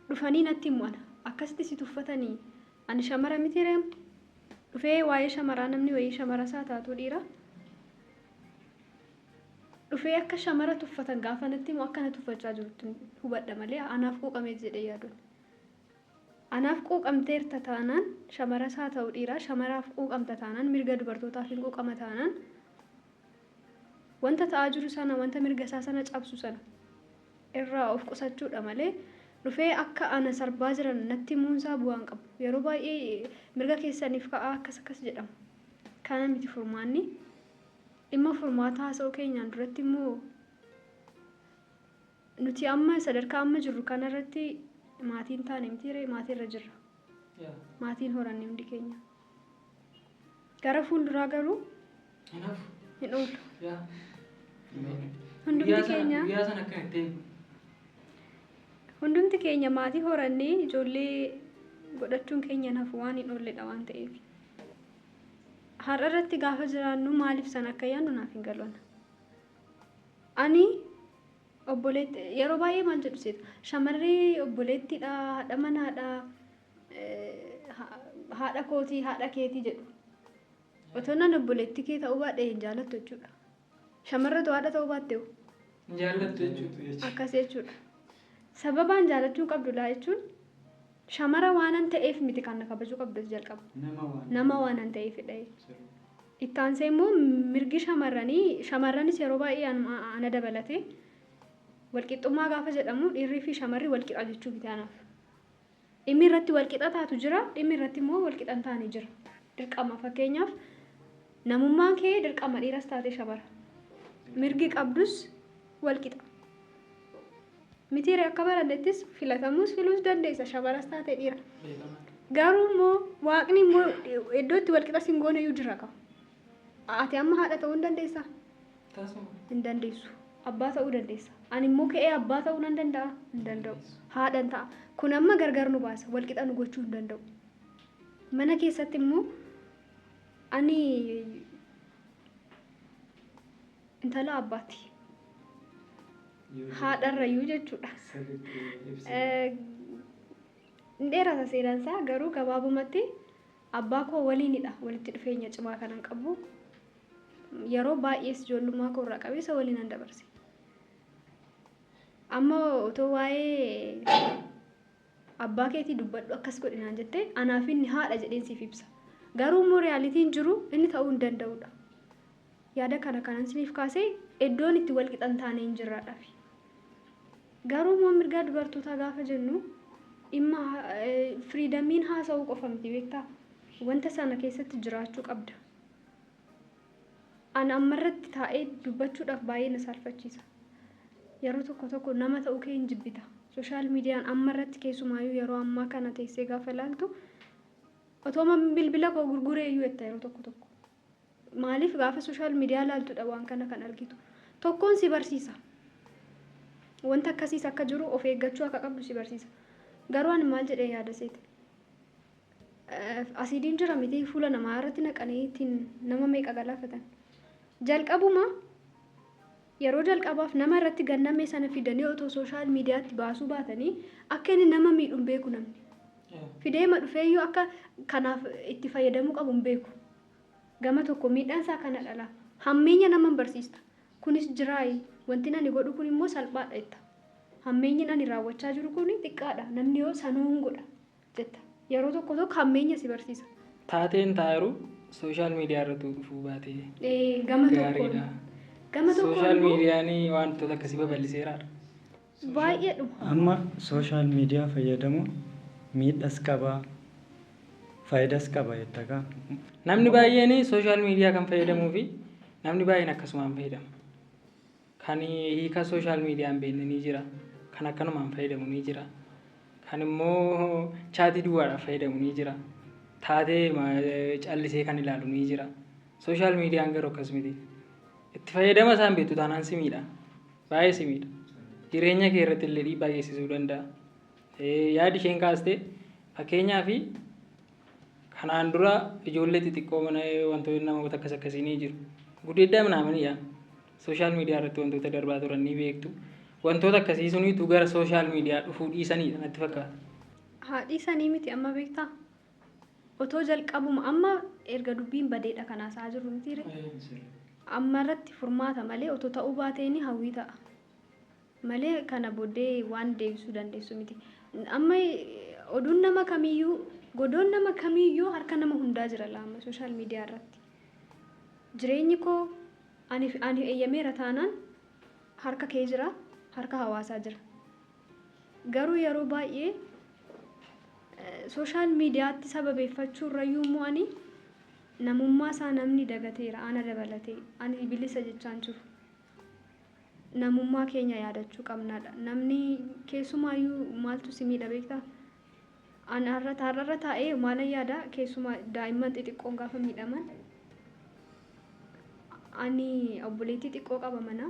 dhufanii natti himu, ana akkasitti si tuffatanii, ani shamara miti reem dhufee waa'ee shamaraa namni wayii shamara isaa taatu dhiira dhufee akka shamara tuffatan gaafa natti himu, akka na tuffachaa jirutti hubadha malee anaaf quuqamee jedhee yaaduun. Anaaf quuqamteerta taanaan, shamara isaa ta'u dhiiraa, shamaraaf quuqamta taanaan, mirga dubartootaaf hin quuqama taanaan, wanta ta'aa jiru sana, wanta mirga isaa sana cabsu sana irraa of qusachuudha malee dhufee akka ana sarbaa jiran natti himuunsaa bu'aa hin qabu. Yeroo baay'ee mirga keessaniif ka'aa akkas akkas jedhama. Kana miti furmaanni. Dhimma furmaata haasa'uu keenyaan duratti immoo nuti amma sadarkaa amma jirru kanarratti maatiin taane miti ree? Maatiirra jirra. Maatiin horanne hundi keenya. Gara fuulduraa garuu hin oolu. Hundumti keenya Guyyaa sana akka itti eegu. Hundumti keenya maatii horannee ijoollee godhachuun keenya nafu waan hin oolledha waan ta'eef. Har'a irratti gaafa jiraannu maaliif sana akka yaadnu naaf hin galu. Ani obboleetti yeroo baay'ee maal jedhu seeta? Shamarree obboleettiidha, haadha manaadha. Haadha kootii, haadha keetii jedhu. Otoo nan obboleettii kee ta'uu baadhee hin jaalattu jechuudha. Shamarratu haadha ta'uu baatte hoo? Hin jaallattu jechuudha. Akkas jechuudha. Sababaan jaalachuu qabdu laa jechuun shamara waanan ta'eef miti kan na kabajuu qabdu jalqaba. Nama waanan ta'eefidha. Itti aansee immoo mirgi shamarranii, shamarranis yeroo baay'ee ana dabalatee, walqixxummaa gaafa jedhamu dhiirrii fi shamarri walqixa jechuu miti anaaf. Dhimmi irratti walqixa taatu jira, dhimmi irratti immoo walqixa hin taane jira. Dirqama, fakkeenyaaf, namummaan kee dirqama, dhiiras taate shamara. Mirgi qabdus walqixa. Mitiire, akka baradhettis filatamuus filuus dandeessa, shamaras taate dhiira. Garuu immoo Waaqni immoo iddoo itti walqixa sin goone iyyuu jira qaba. Ati amma haadha ta'uu hin dandeessaa? Tasuma. Hin dandeessu. Abbaa ta'uu dandeessa. Ani immoo ka'ee abbaa ta'uu nan danda'a? Hin danda'u. Haadhan ta'a. Kun amma gargar nu baasa. Walqixa nu gochuu hin danda'u. Mana keessatti immoo ani intala abbaati. Haadharrayyuu jechuudha. Hin dheerata seenaan isaa, garuu gabaabumatti abbaa koo waliinidha walitti dhufeenya cimaa kanan qabu. Yeroo baay'ees ijoollummaa koo irraa qabee isa waliin nan dabarse. Amma otoo waa'ee abbaa keetii dubbadhu, akkas godhi naan jettee, anaaf inni haadha jedheen siif ibsa. Garuu immoo realityn jiru inni ta'uu hin danda'udha. Yaada kana kanan siniif kaasee iddoon itti wal qixan taane hin jirraadhaafi. Garuu immoo mirgaa dubartootaa gaafa jennu dhimma freedomiin haasa'uu qofa miti, beektaa? Wanta sana keessatti jiraachuu qabda. Ani ammarratti taa'ee dubbachuudhaaf baay'ee na saalfachiisa. Yeroo tokko tokko nama ta'uu kee hin jibbita. Social mediaan ammarratti, keessumaayyuu yeroo ammaa kana teessee gaafa ilaaltu, otoo bilbila koo gurguree iyyuu jetta yeroo tokko tokko. Maaliif, gaafa social media ilaaltudha waan kana kan argitu. Tokkoon si barsiisa. Wanta akkasiis akka jiru of eeggachuu akka qabdu si barsiisa. Garuu ani maal jedhee yaada seete? Asiidiin jira miti, fuula namaa irratti naqanii ittiin nama meeqa galaafatan. Jalqabuma yeroo jalqabaaf nama irratti ganname sana fidanii otoo social mediatti baasuu baatanii, akka inni nama miidhu hin beeku namni. Fideema dhufeeyyuu akka kanaaf itti fayyadamuu qabu hin beeku. Gama tokko miidhaan isaa kana dhala. Hammeenya nama hin barsiista. Kunis jiraayi. Wanti ani godhu kun immoo salphaadha jetta. Hammeenyi ani raawwachaa jiru kun xiqqaadha. Namni yoo sanuu hin godha jetta. Yeroo tokko tokko hammeenya si barsiisa. Taateen taayiru social media irratti dhufuu baatee Gama tokkoon. gaariidha. Gama tokkoon Social immoo mediaan wantoota akkasii babal'iseera. Baay'eedhuma. Amma social media fayyadamuun miidhas qabaa, faayidaas qaba jetta kaa. Namni baay'een social media kan fayyadamuu fi namni baay'een akkasumaan fayyadama. Kan hiika social media hin beekne ni jira. Kan akkanumaan fayyadamu ni jira. Kan immoo chatii duwwaadhaaf fayyadamu ni jira. Taatee callisee kan ilaalu ni jira. Social mediaan garuu akkas miti. Itti fayyadama isaan beektu taanaan si miidha. Baay'ee si miidha. Jireenya kee irratti illee dhiibbaa geessisuu danda'a. Yaadi isheen kaaste, fakkeenyaaf, kanaan dura ijoollee xixiqqoo mana wantoonni namoota akkas akkasii ni jiru. Gudeeddaa minaamin yaa social media irratti wantoota darbaa turan ni beektu. Wantoota akkasii suniitu gara social media dhufuu dhiisanidha natti fakkaata. Haadhi sanii miti amma, beektaa? Otoo jalqabuma amma erga dubbiin badeedha kan haasa'aa jirru miti ree? Amma irratti furmaata malee otoo ta'uu baateeni hawwii ta'a. Malee kana booddee waan deebisuu dandeessu miti. Amma oduun nama kamiyyuu, godoon nama kamiyyuu harka nama hundaa jira laama social media irratti. Jireenyi koo ani eeyyameera taanaan harka kee jira, harka hawaasaa jira. Garuu yeroo baay'ee social mediatti sababeeffachuu irrayyuu immoo ani namummaa isaa namni dagateera, ana dabalatee, ani bilisa jechaan jiru. Namummaa keenya yaadachuu qabnaadha. Namni keessumaayyuu maaltu si miidha, beektaa? Ani har'arra taa'ee maalan yaada, keessumaa daa'imman xixiqqoon gaafa miidhaman, ani obboleettii xiqqoo qaba mana,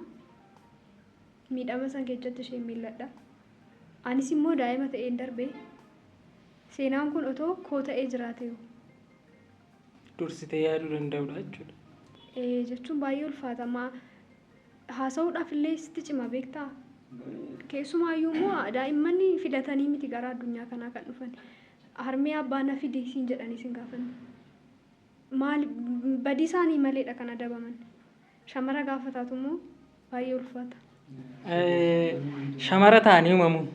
miidhama san keessatti isheen miilladha. Anis immoo daa'ima ta'een darbee, seenaan kun otoo koo ta'ee jiraate Dursitee yaaduu danda'udha jechuudha. Jechuun baay'ee ulfaatamaa haasa'uudhaaf illee sitti cima, beektaa? Keessumaayyuu immoo daa'imman filatanii miti gara addunyaa kanaa kan dhufan. Harmee abbaa na fidi siin jedhanii siin gaafanne. Maal badii isaanii maleedha kan adabaman. Shamara gaafa taatu immoo baay'ee ulfaata. Shamara ta'anii uumamuun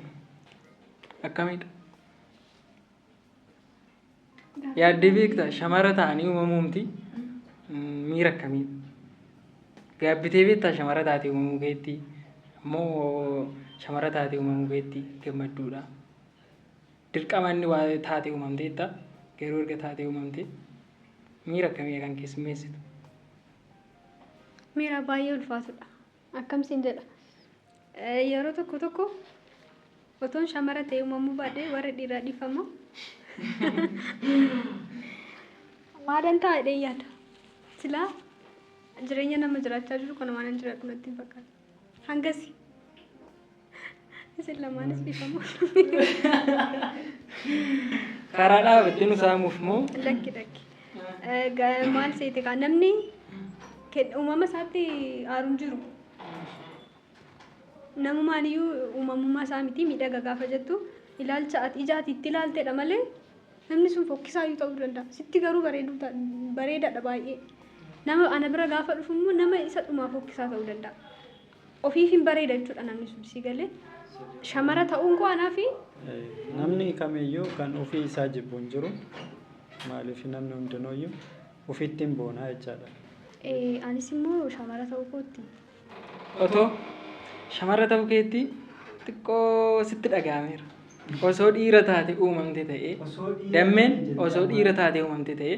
akkamidha? Yaaddee beektaa shamara ta'anii uumamuumti miira akkamiidha? Gaabbitee beektaa shamara taatee uumamuu keetti ammoo shamara taatee uumamuu keetti gammadduudha. Dirqama inni waa taatee uumamteetta garuu erga taatee uumamte miira akkamii kan keessummeessitu? Miira baay'ee ulfaatudha. Akkam siin jedha. Yeroo tokko tokko otoon shamara ta'ee uumamuu baadhee warri dhiiraa dhiifama. Maalan ta'a jedhee yaada. Silaa jireenya nama jiraachaa jiru kana waan hin jiraadhu natti hin fakkaatu. Hangasi. Isin lamaanis dhiifama. Karaa dhaabattee nu saamuuf moo? Lakki lakki. Maal seete kaa namni uumama isaatti aaruun jiru. Namumaaniyyuu uumamummaa isaa miti miidhaga gaafa jettu ilaalcha ati ija ati itti ilaaltedha malee namni sun fokkisaayyuu ta'uu danda'a. Sitti garuu bareedaadha baay'ee. Nama ana bira gaafa dhufu immoo nama isa dhumaa fokkisaa ta'uu danda'a. Ofiif hin bareeda jechuudha namni sun si galee. Shamara ta'uun koo anaa fi Namni kamiyyuu kan ofii isaa jibbu hin jiru. Maaliif namni hundinuyyuu ofitti hin boonaa jechaadha. Anis immoo shamara ta'uu kootti. Otoo shamara ta'uu keetti xiqqoo sitti dhaga'ameera. Osoo dhiira taate uumamte ta'ee dammeen osoo dhiira taate uumamte ta'ee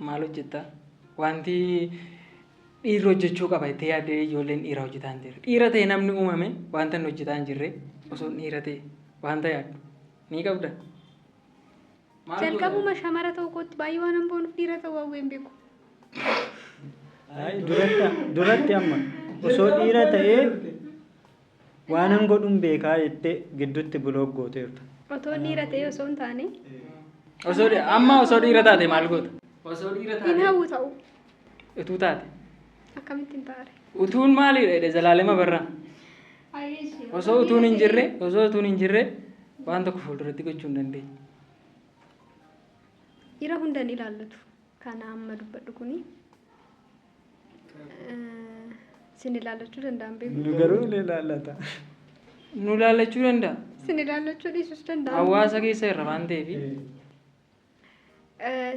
maal hojjetta? Wanti dhiirri hojjechuu qaba jettee yaaddee ijoolleen dhiiraa hojjetaa hin jirre. Dhiira ta'e namni uumame wanta inni hojjetaa hin jirre osoo dhiira ta'e wanta yaaddu ni qabda. Jalqabuma shamara ta'uu kootti baay'ee waan hin boonuuf dhiira ta'uu hawwee hin beeku. Duratti amma osoo dhiira ta'ee waanan godhuun beekaa jettee gidduutti biloog gooteerta. Otoo dhiira ta'ee osoo hin taane. Osoo amma osoo dhiira taate maal goota? Osoo dhiira taate. Hin hawwu ta'u. Utuu taate. Akkamittiin taare? Utuun maalidha jedhe Zalaalema Barraa. Osoo utuun hin jirre osoo utuun hin jirre waan tokko fuulduratti gochuu hin dandeenye. Dhiira hunda ni ilaallatu. Kana amma dubbadhu kuni. Sin ilaallachuu danda'an beeku. Nu garuu ni ilaallata. Nu ilaallachuu danda'a. Sin ilaallachuu dhiisuus danda'a. Hawaasa keessa irra waan ta'eef.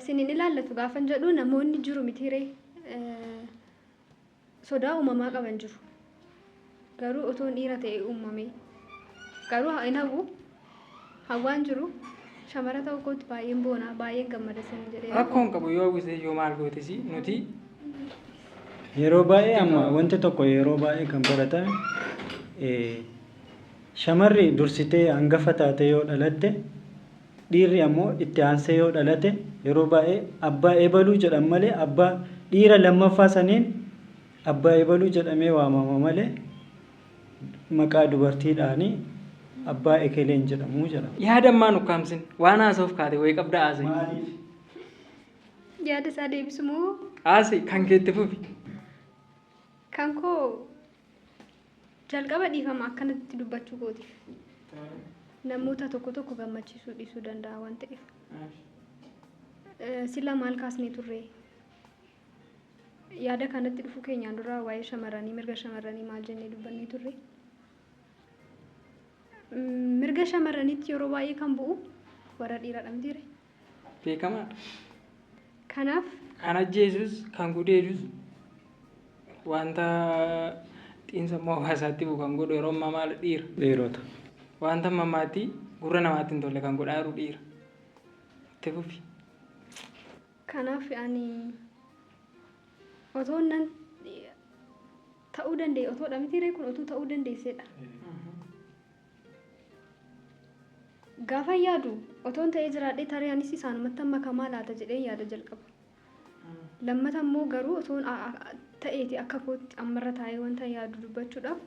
Sin hin ilaallatu gaafan jedhu namoonni jiru mitiiree sodaa uumamaa qaban jiru. Garuu otoo dhiira ta'e uumame garuu hin hawwu hawwaan jiru shamara ta'uu kootti baay'een boona baay'een gammada sin jedhee. Rakkoon qabu yoo hawwise yoo maal gootes nuti. Yeroo baay'ee amma wanti tokko yeroo baay'ee kan baratame shamarri dursitee hangafa taate yoo dhalatte dhiirri ammoo itti aansee yoo dhalate yeroo baay'ee abbaa eebaluu jedhan malee abbaa dhiira lammaffaa saniin abbaa eebaluu jedhamee waamama malee maqaa dubartiidhaanii abbaa ekeleen jedhamuu jedhama. Yaada ammaa nukkaamsin waan haasa'uuf kaate wayii qabda haasa'e. Maaliif? Yaada isaa deebisu moo? Haasa'e kan keetti fufi. Kan koo jalqaba dhiifama akkanatti dubbachuu kootiif. Namoota tokko tokko gammachiisuu dhiisuu danda'a waan ta'eef. Sila maal kaasnee turre? Yaada kanatti dhufuu keenyaan dura waa'ee shamarranii mirga shamarranii maal jennee dubbannee turre? Mirga shamarraniitti yeroo baay'ee kan bu'u warra dhiiraadha mitiire? Beekamaadha. Kanaaf. Kan ajjeesus kan gudeedus wanta xiinsammuu hawaasaatti bu'u kan godhu yeroo ammaa maal dhiira? Dhiirota. Wanta ammaatti gurra namaatti hin tolle kan godhaa jiru dhiira. Itti fufi. Kanaaf ani otoo nan ta'uu danda'e otoodha mitiiree kun otuu ta'uu dandeessedha. Gaafa yaadu otoon ta'ee jiraadhee tarii anis isaanumatti amma kamaa laata jedhee yaada jalqaba. Lammata immoo garuu otoon ta'eeti akka kootti ammarra taa'ee wanta yaadu dubbachuudhaaf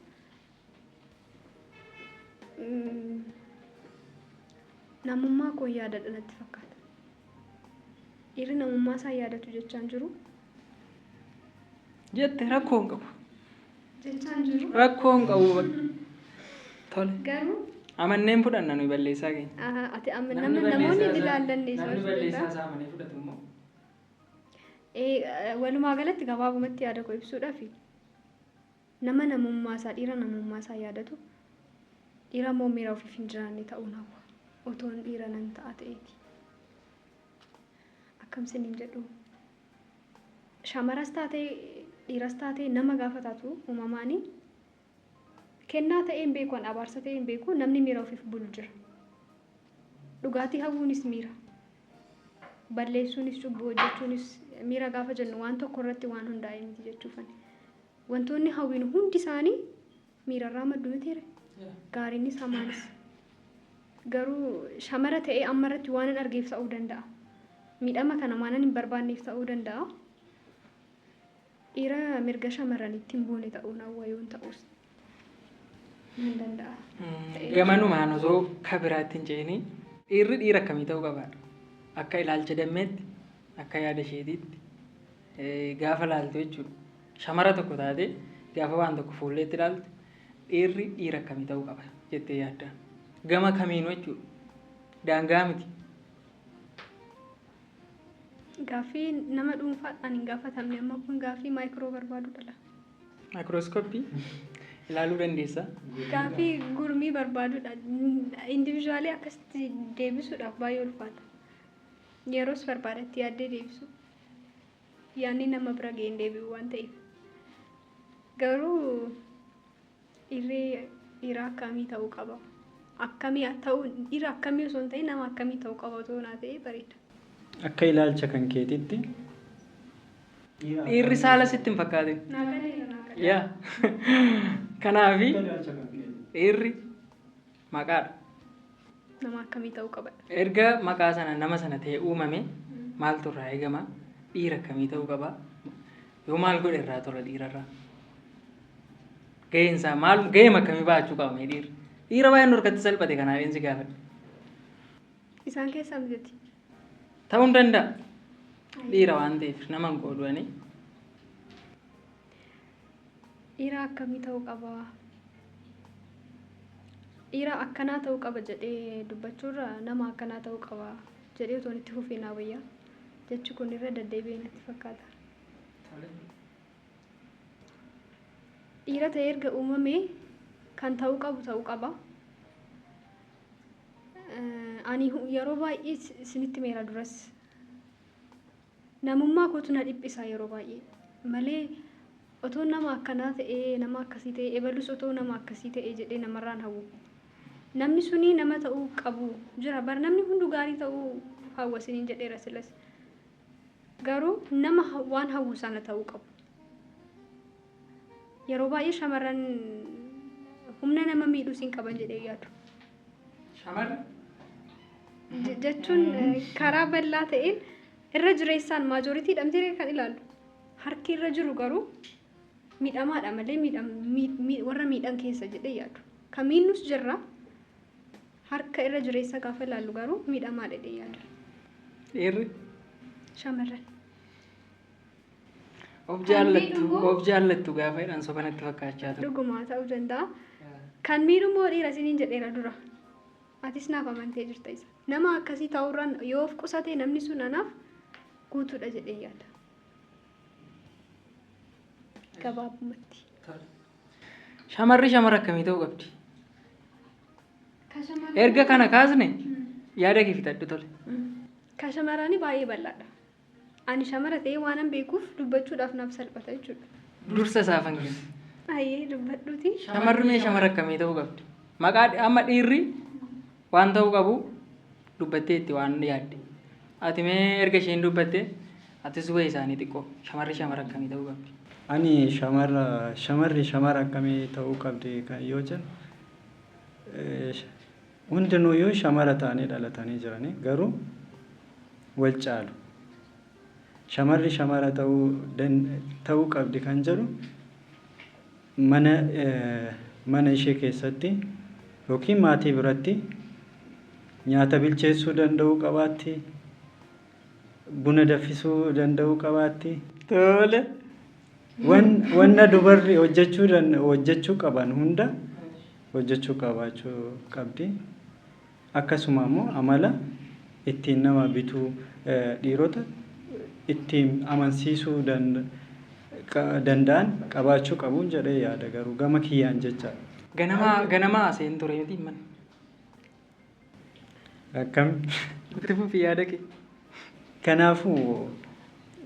namummaa koo yaadadha natti fakkaata. Dhiirri namummaa isaa yaadatu jechaan jiru. Jette rakkoo hin qabu. Jechaan jiru. Rakkoo hin qabu. Tole. Garuu Amanneen fudhanna nuyi balleessaa keenya. Ati amma namoonni hin ilaallanne isa Namni hojii balleessaa danda'a. isaa amanee fudhatu immoo. Walumaa galatti gabaabumatti yaada koo ibsuudhaaf nama namummaa isaa, dhiira namummaa isaa yaadatu, dhiira immoo miira ofiif hin jiraanne ta'uu hawwa. Otoon dhiira nan ta'a ta'eeti. Akkam isiniin jedhu, shamaras taatee dhiiras taatee nama gaafa taatu uumamaanii kennaa ta'ee hin beeku, an abaarsa ta'ee hin beeku, namni miira ofiif bulu jira. Dhugaatii hawwuunis miira. Balleessuunis, cubbuu hojjechuunis miira gaafa jennu waan tokko irratti waan hundaa'e miti jechuufani. Wantoonni hawwinu hundi isaanii miirarraa maddu mitiire. Gaariinis hamaanis. Garuu shamara ta'ee amma irratti waan hin argeef ta'uu danda'a. Miidhama kana waan hin barbaanneef ta'uu danda'a. Dhiira mirga shamarraniitti hin buune ta'uun hawwa yoon ta'us nan danda'a. Gamanumaan osoo ka biraatti hin ce'ini, dhiirri dhiira akkamii ta'uu qaba? Akka ilaalcha Dammeetti, akka yaada isheetiitti gaafa laaltu jechuudha. Shamara tokko taate gaafa waan tokko fuulleetti ilaaltu, dhiirri dhiira akkamii ta'uu qaba jettee yaadda? Gama kamiinuu jechuudha. Daangaa miti. Gaaffii nama dhuunfaadhaan hin gaafatamne, amma kun gaaffii micro barbaadudha. Maayikirooskooppii ilaaluu dandeessa. Gaaffii gurmii barbaadudha. Individually akkasitti deebisuudhaaf baay'ee ulfaata. Yeroos barbaadatti yaaddee deebisu. Yaadni nama bira ga'ee hin deebi'u waan ta'eef. Garuu dhiirri dhiira akkamii ta'uu qaba? Akkamii ta'uu, dhiira akkamii osoo hin ta'in nama akkamii ta'uu qaba otoo naa ta'ee bareeda. Akka ilaalcha kan keetitti. Dhiirri saala sitti hin fakkaatin. Naa galeera, naa galeera. Yaa. Kanaafi Akka ilaalcha kan keetitti. dhiirri maqaadha. Nama akkamii ta'uu qaba? Erga maqaa sana nama sana ta'e uumame, maaltu irraa eegama? Dhiira akkamii ta'uu qaba? Yoo maal godhe irraa tola dhiirarraa? Gaheen isaa maal, gaheen akkamii baachuu qaba mee dhiirri? Dhiira baay'een harkatti salphate, kanaaf si gaafadhe. Isaan keessaa miti. Ta'uu hin danda'a. Dhiira waan ta'eef nama hin qoodu ani. Dhiira akkamii ta'uu qaba? Dhiira akkanaa ta'uu qaba jedhee dubbachuurra nama akkanaa ta'uu qaba jedhee otoo itti fufee naa wayyaa. Jechi kun irra deddeebi'ee natti fakkaata. Dhiira ta'ee erga uumamee kan ta'uu qabu ta'uu qaba. Ani yeroo baay'ee isinitti meera duras. Namummaa kootu na dhiphisa yeroo baay'ee malee otoo nama akkanaa ta'ee, nama akkasii ta'ee, ebalus otoo nama akkasii ta'ee jedhee namarraan hawwu. Namni suni nama ta'uu qabu jira. Bar namni hunduu gaarii ta'uu hawwa isiniin jedheera silas. Garuu nama waan hawwu sana ta'uu qabu. Yeroo baay'ee shamarran humna nama miidhuus hin qaban jedhee yaadu. Shamarri? Jechuun karaa bal'aa ta'een irra jireessaan majority dhamtee kan ilaallu. Harki irra jiru garuu miidhamaadha malee warra miidhan keessa jedhee yaadu. Kan miidhus jirra. Harka irra jireessa gaafa ilaallu garuu miidhamaadha jedhee yaadu. Dhiirri? Shamarran. Of jaallattu, of jaallattu gaafa jedhan soba natti fakkaachaa ture. Dhugumaa ta'uu danda'a. Kan miidhu immoo dhiira isiniin jedheera dura. Atis naaf amantee jirta isa. Nama akkasii ta'uurraan yoo of qusate namni sun anaaf guutuudha jedhee yaada. Gabaabumatti. Shamarri shamara akkamii ta'uu qabdi? Erga kana kaasne yaada kee fixadhu, tole. Ka shamarranii baay'ee bal'aadha. Ani shamara ta'ee waanan beekuuf dubbachuudhaaf naaf salphata jechuudha. Dursa isaafan kenna. Ayyee, dubbadhuuti. Shamarri mee shamara akkamii ta'uu qabdi? Maqaa amma dhiirri waan ta'uu qabu dubbattee itti waan yaadde. Ati mee erga isheen dubbatte atis wayii isaanii xiqqoo, shamarri shamara akkamii ta'uu qabdi? Ani shamarri shamara akkamii ta'uu qabdi kan yoo jennu, hundinuyyuu shamara ta'anii dhalatanii jiranii, garuu wal caalu. Shamarri shamara ta'uu qabdi kan jedhu mana ishee keessatti yookiin maatii biratti nyaata bilcheessuu danda'uu qabaatti, buna danfisuu danda'uu qabaatti. Tole. Wanna dubarri hojjechuu qaban hunda hojjechuu qabaachuu qabdi. Akkasuma immoo amala ittiin nama bituu, dhiirota ittiin amansiisuu danda'an qabaachuu qabuun jedhee yaada, garuu gama kiyyaan jecha. Ganamaa ganamaa haasa'een ture miti mana. Akkam? Itti fufi yaada kee. Kanaafuu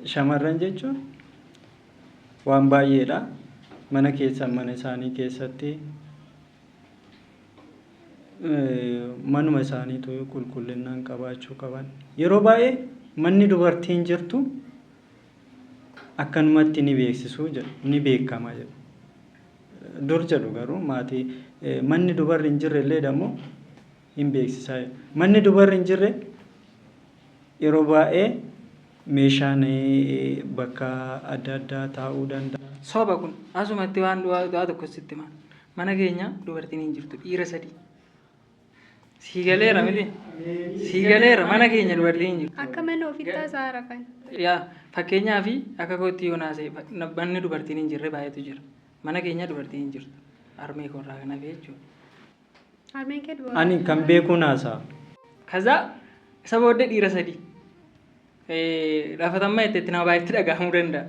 shamarran jechuun waan baay'eedha. Mana keessa, mana isaanii keessatti manuma isaaniitu qulqullinaan qabaachuu qaban. Yeroo baay'ee manni dubartiin jirtu akkanumatti ni beeksisuu jedhu, ni beekama jedhu. Dur jedhu garuu maatii manni dubarri hin jirre illee dammoo hin beeksisaa jedhu. Manni dubarri hin jirre yeroo baay'ee meeshaan bakka adda addaa taa'uu danda'a. Soba kun asumatti waan waa tokko sitti hima. Mana keenya dubartiin hin jirtu, dhiira sadii. Sii galeera miti? Sii galeera, mana keenya dubartiin hin jirtu. Akka mana ofitti haasa'aa rafan. Yaa, fakkeenyaa fi akka kootti yoo naasa'e, manni dubartiin hin jirre baay'eetu jira. Mana keenya dubartiin hin jirtu. Harmee koorraa kan hafe jechuudha. Harmeen kee dubara. Ani kan beekuun haasa'a. Kazaa isa booddee dhiira sadii. Laafatammaa itti nama baay'eetti dhaga'amuu danda'a.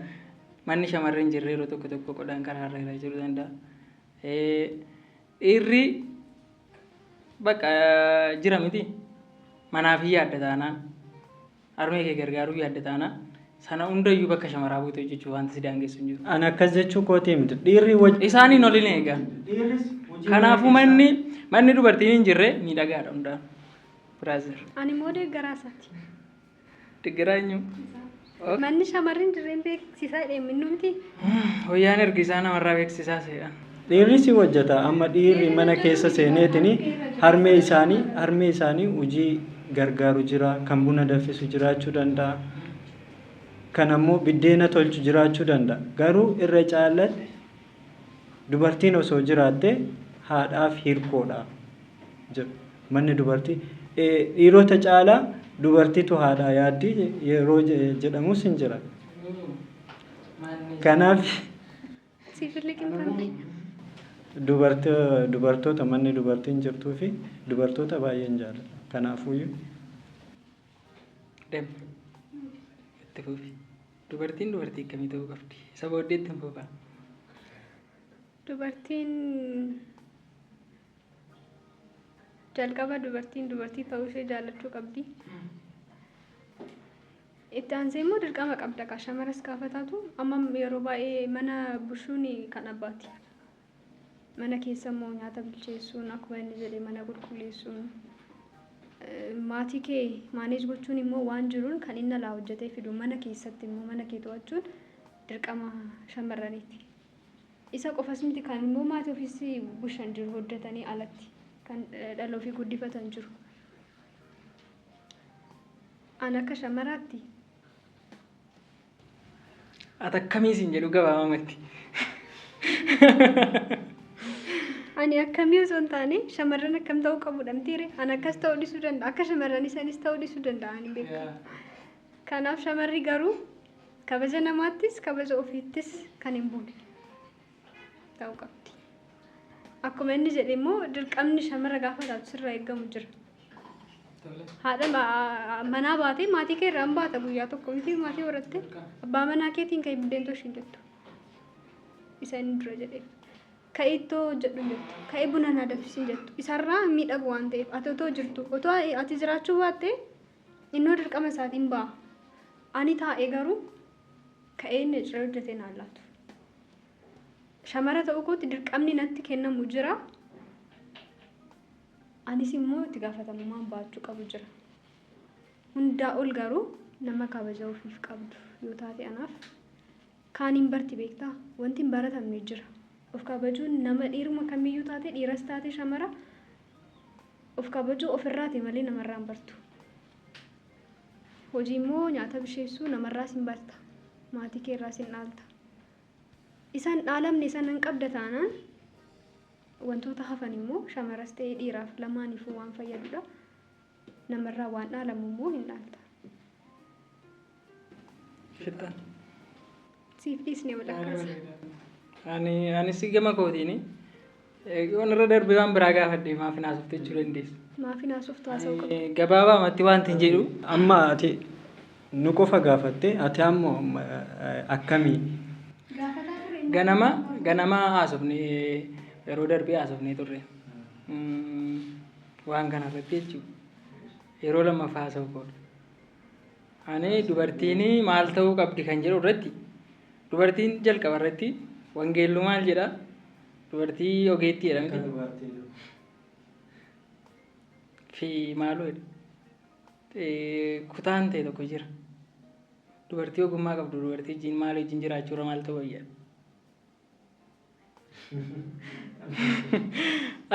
Manni shamarri hin jirre yeroo tokko tokko qodaan karaarra irra jiruu danda'a. Dhiirri bakka jira miti, manaaf hin yaadda taanaan, harmee kee gargaaruu yaadda taanaan, sana hundayyuu bakka shamaraa buute hojjechuu wanti si daangessu hin jiru. Ani akkas jechuu kootii miti. Dhiirri wajji. Isaaniin olin eega. Dhiirris hojii Kanaafuu manni dubartiin hin jirre miidhagaadha hundaan. Brother. Ani immoo deeggaraa isaati. Deeggaraa eenyu? Manni shamarri hin jirreen beeksisaa jedhee miti. Wayyaan ergisaa namarraa beeksisaa seedhaan. Dhiirri si hojjeta. Amma dhiirri mana keessa seeneetini harmee isaanii hojii gargaaru jira. Kan buna danfisu jiraachuu danda'a. Kan ammoo biddeena tolchu jiraachuu danda'a. Garuu irra caalatti dubartiin osoo jiraatte haadhaaf hirkoodha jedhu. Manni dubartii dhiirota caalaa dubartiitu haadhaa yaaddi yeroo jedhamus hin jira. Kanaaf Siif liqimfamte. Dubartoota manni dubartiin jirtuu fi dubartoota baay'een jaalladha. Kanaafuyyuu Deem. Itti fufi. Dubartiin dubartii akkamii ta'uu qabdi? Isa booddeetti hin fufa. Dubartiin jalqaba dubartiin dubartii ta'uu ishee jaallachuu qabdi. Itti aansee immoo dirqama qabda kaa shamaras gaafa taatu, amma yeroo baay'ee mana bushuun kan abbaati. Mana keessa immoo nyaata bilcheessuun, akkuma inni jedhe, mana qulqulleessuun, maatii kee manage gochuun immoo waan jiruun kan inni alaa hojjetee fidu mana keessatti immoo mana kee to'achuun dirqama shamarraniiti. Isa qofas miti, kan immoo maatii ofiis bushan jiru, hojjetanii alatti kan dhala ofii guddifatan jiru. An akka shamaraatti Ati akkamii siin jedhu gabaabamatti. Ani akkamii osoo hin taane, shamarran akkam ta'uu qabu dhamtiire. Ani akkas ta'uu dhiisuu danda'a. Akka shamarranii sanis ta'uu dhiisuu danda'a, ani beeku. Kanaaf shamarri garuu kabaja namaattis kabaja ofiittis kan hin buune ta'uu qabdi. Akkuma inni jedhe immoo dirqamni shamara gaafa taatu sirraa eeggamu jira. Haadha manaa baatee maatii kee irraa hin baata guyyaa tokko miti, maatii horatte abbaa manaa keetiin ka'ii buddeen tolchi hin jettu. Isa inni dura jedheef. Ka'ii ittoo hojjedhu hin jettu. Ka'ii buna naa danfisi hin jettu. Isarraa miidhagu waan ta'eef ati otoo jirtu, otoo ati jiraachuu baatte, innoo dirqama isaatiin ba'a. Ani taa'ee garuu ka'ee inni ciree hojjetee naan laatu. Shamara ta'uu kootti dirqamni natti kennamu jira. Anis immoo itti gaafatamummaan baachuu qabu jira. Hundaa ol garuu nama kabaja ofiif qabdu yoo taate, anaaf kaaniin barti beektaa, wanti hin baratamne jira. Of kabajuun nama dhiiruma kamiyyuu taate, dhiiras taate shamara, of kabajuu ofirraati malee namarraa hin bartu. Hojii immoo nyaata bisheessuu namarraas hin barta. Maatii keerraas hin dhaalta. Isaan dhaalamne sana hin qabda taanaan, wantoota hafan immoo shamaras ta'ee dhiiraaf lamaaniifuu waan fayyadudha. Namarraa waan dhaalamu immoo hin dhaalta. Fixxan. Siif dhiisne walakkaasa. Ani anis gama kootiin Yoon irra darbee waan biraa gaafadhe maaf hin haasofte jechuu dandeessa. Maaf hin haasoftu haasa'uu qabdu. Gabaabaa wanti hin jedhu. Amma ati nu qofa gaafatte, ati ammoo akkamii? Gaafataa ture. Ganama haasofne, yeroo darbee haasofnee turre. Waan kana irratti jechuudha. Yeroo lammaffaa haasa'u koodha. Ani dubartiin maal ta'uu qabdi kan jedhu irratti, dubartiin jalqaba irratti wangeelluu maal jedha? Dubartii ogeettii jedhamti. Fi maaloo jedha. Kutaan ta'e tokko jira. Dubartii ogummaa qabdu, dubartii wajjin maal wajjin jiraachuu irra maal ta'uu wayya?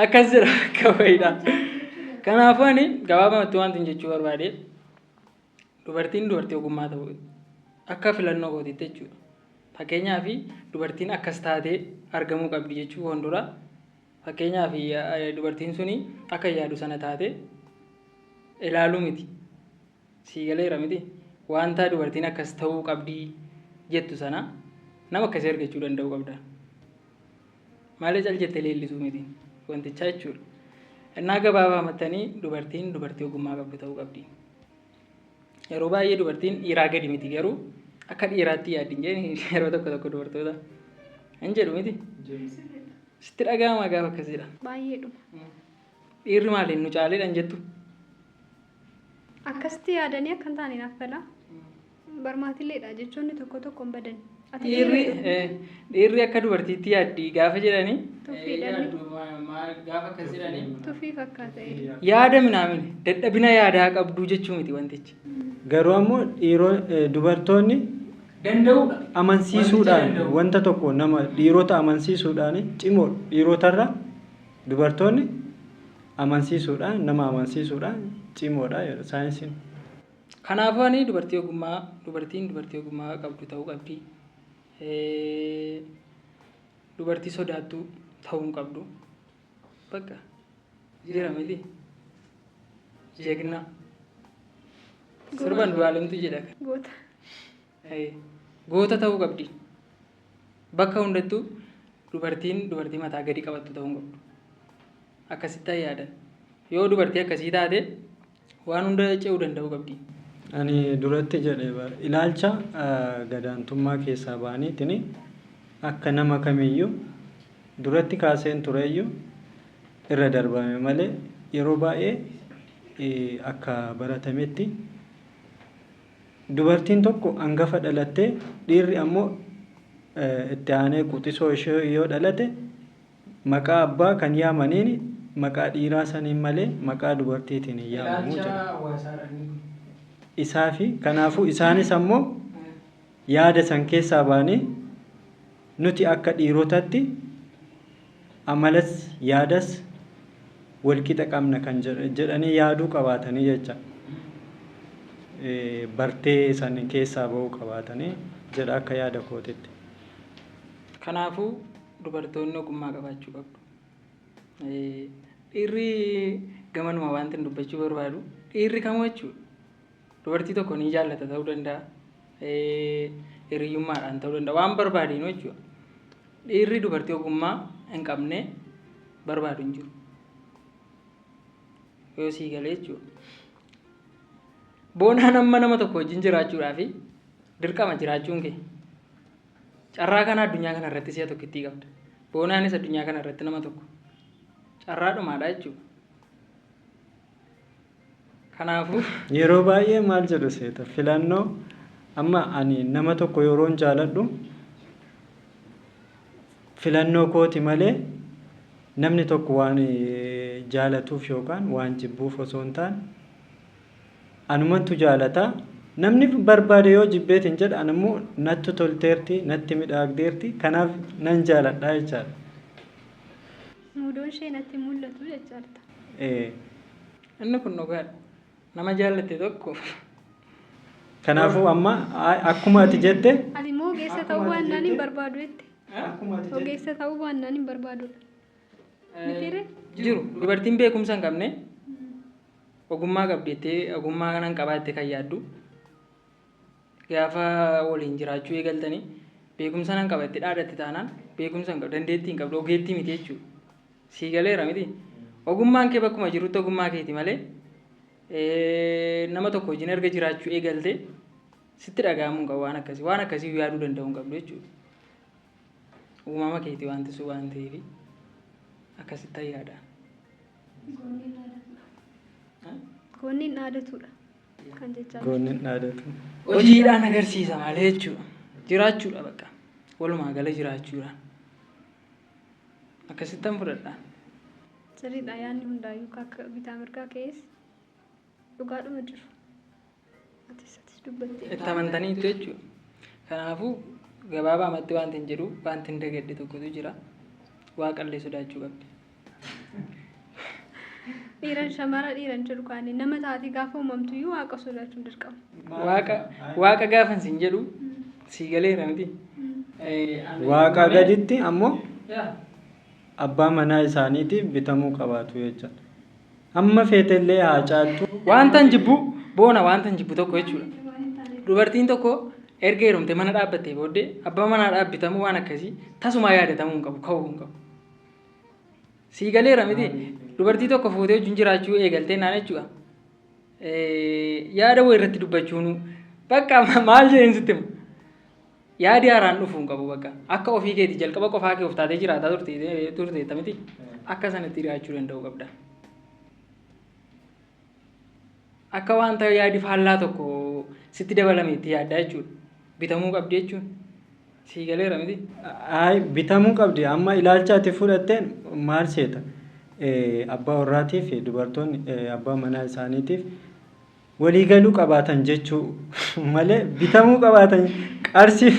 Akkas jedha akka wayiidha. Kanaafuu ani gabaabumatti wanti jechuu barbaade, dubartiin dubartii ogummaa ta'uu akka filannoo kootiitti jechuudha. Fakkeenyaaf, dubartiin akkas taatee argamuu qabdi jechuu fuuldura, fakkeenyaaf, dubartiin suni akka yaadu sana taate ilaaluu miti. Sii galeera miti? Wanta dubartiin akkas ta'uu qabdi jettu sana nama akkasii argachuu danda'uu qabda. Malee cal jettee leellisuu miti wantichaa jechuudha. Innaa gabaabaa mattanii dubartiin dubartii ogummaa qabdu ta'uu qabdi. Yeroo baay'ee dubartiin dhiiraa gadi miti, garuu akka dhiiraatti yaaddi hin jedhani yeroo tokko tokko dubartoota hin jedhu miti. Sitti dhaga'ama gaafa akkasidha. Baay'eedhuma. Dhiirri maaliin nu caaleedha hin jettu? Akkasitti yaadanii akka hin taane naaf gala. Barmaatileedha, jechoonni tokko tokko hin badan. Ati Dhiirri dhiirri akka dubartiitti yaaddi gaafa jedhanii Tuffiidhaan. Yaaddu gaafa akkas jedhanii Tuffii fakkaata. Yaada minaamin dadhabina yaadaa qabduu jechuu miti wantichi. Garuu ammoo dubartoonni Danda'uudha. amansiisuudhaan Wanticha danda'u. Wanta tokko nama dhiirota amansiisuudhaan cimoo, dhiirotarra dubartoonni amansiisuudhaan, nama amansiisuudhaan cimoodha jedha saayinsiin. Kanaafuu ani dubartii ogummaa dubartiin dubartii ogummaa qabdu ta'uu qabdi. Dubartii sodaattuu ta'uu hin qabdu. Bakka jira miti. Jegna. Sirban du'aalemtu jedha. Goota. Goota ta'uu qabdi. Bakka hundattuu dubartiin dubartii mataa gadi qabattu ta'uu hin qabdu. Akkasitti yaadan. Yoo dubartii akkasii taate waan hunda ce'uu danda'uu qabdi. Ani duratti jedhe bara ilaalcha gadaantummaa keessaa ba'aniitiin akka nama kamiyyuu duratti kaaseen tureyyuu irra darbame malee, yeroo baay'ee akka baratametti dubartiin tokko hangafa dhalattee, dhiirri ammoo itti aanee quxisoo ishee yoo dhalate, maqaa abbaa kan yaamaniin maqaa dhiiraa saniin malee maqaa dubartiitiin hin yaamamu Ilaalcha jedha. hawaasaadhaan. Isaa fi kanaafuu isaanis ammoo yaada san keessaa ba'anii nuti akka dhiirotatti amalas yaadas walqixa qabna kan jedhanii yaaduu qabaatanii jecha. Bartee san keessaa ba'uu qabaatanii jedha akka yaada kootitti. Kanaafuu dubartoonni ogummaa qabaachuu qabdu. Dhiirri gamanuma wanti dubbachuu barbaadu, dhiirri kamuu jechuudha. Dubartii tokko ni jaallata ta'uu danda'a. Hiriyyummaadhaan ta'uu danda'a. Waan barbaadeen jechuudha. Dhiirri dubartii ogummaa hin qabne barbaadu hin jiru. Yoo sii galee jechuudha. Boonaan amma nama tokko wajjin jiraachuudhaaf dirqama jiraachuun kee. Carraa kana addunyaa kana irratti si'a tokkittii qabda. Boonaanis addunyaa kana irratti nama tokko. Carraa dhumaadha jechuudha. Kanaafuu Yeroo baay'ee maal jedhu seeta, filannoo amma ani nama tokko yeroon jaaladhu filannoo kooti malee namni tokko waan jaalatuuf yookaan waan jibbuuf osoo hin taane anumantu jaalata. Namni barbaade yoo jibbeetiin jedha, ani immoo natti tolteerti, natti midhaagdeerti, kanaaf nan jaaladha jechaadha. Muudoon ishee natti mul'atu jechaadha. Inni kun dhugaadha. Nama jaallatte tokko Kanaafuu amma akkuma ati jette Ati immoo ogeessa ta'uu baannaan hin barbaadu jette. Akkuma ati jette Ogeessa ta'uu baannaan hin barbaadudha. Mitiiree? Jiru dubartiin beekumsa hin qabne ogummaa qabdi jettee, ogummaa kanan qabaatte kan yaaddu, gaafa waliin jiraachuu eegaltanii beekumsa nan qaba itti dhaadhatte taanaan, beekumsa hin qabdu, dandeettii hin qabdu, ogeettii miti jechuudha. Sii galeera miti. Ogummaan kee bakkuma jirutti ogummaa keeti malee nama tokko wajjin erga jiraachuu eegalte sitti dhaga'amuu hin qabu waan akkasii. Waan akkasii yaaduu danda'uu hin qabdu jechuudha. Uumama keeti wanti sun waan ta'eef akkasitti yaada. Goonni hin dhaadatudha kan jechaa jiru. Goonni hin dhaadatu. Hojiidhaan agarsiisa malee jechuudha. Jiraachuudha bakka. Walumaa gala jiraachuudha. Akkasittan fudhadha. Sirriidha, yaadni hundaayyuu akka bitaa mirgaa ka'es dhugaadhuma jiru. Atis dubbattee. Itti amantaniitu jechuudha. Kanaafuu gabaabaamatti wanti hin jedhu, wanti hin dagadhe tokkotu jira. Waaqallee sodaachuu qabdi. Dhiiran shamara dhiiran jedhu kaanii nama taatee gaafa uumamtuyyuu waaqa sodaachuun dirqama. Waaqa gaafan siin jedhu sii galeera miti. Waaqa gaditti ammoo abbaa manaa isaaniitiif bitamuu qabaatu jechuudha. Amma feetellee haa caaltu. Wanta hin jibbu boona, wanta hin jibbu tokko jechuudha. Dubartiin tokko erga heerumte mana dhaabbattee booddee abbaa manaa dhaabbitamuu waan akkasii tasumaa yaadatamuu hin qabu, ka'uu hin qabu. Sii galeera miti. Dubartii tokko fuutee wajjin jiraachuu eegaltee naan jechuudha. Yaada wayii irratti dubbachuun bakka maal jedheen sitti hima. Yaadi haaraan dhufuu hin qabu bakka. Akka ofii keetii jalqaba qofaa kee of taatee jiraataa turteetta miti. Akka sanatti jiraachuu danda'uu qabda. Akka wanta yaadi faallaa tokko sitti dabalame itti yaaddaa jechuudha. Bitamuu qabdi jechuun. Sii galeera miti. Ayi, bitamuu qabdi. Amma ilaalcha ati fudhatteen maal seeta? Abbaa warraatii fi dubartoonni abbaa manaa isaaniitiif waliigaluu qabaatan jechuu malee bitamuu qabaatan qarshii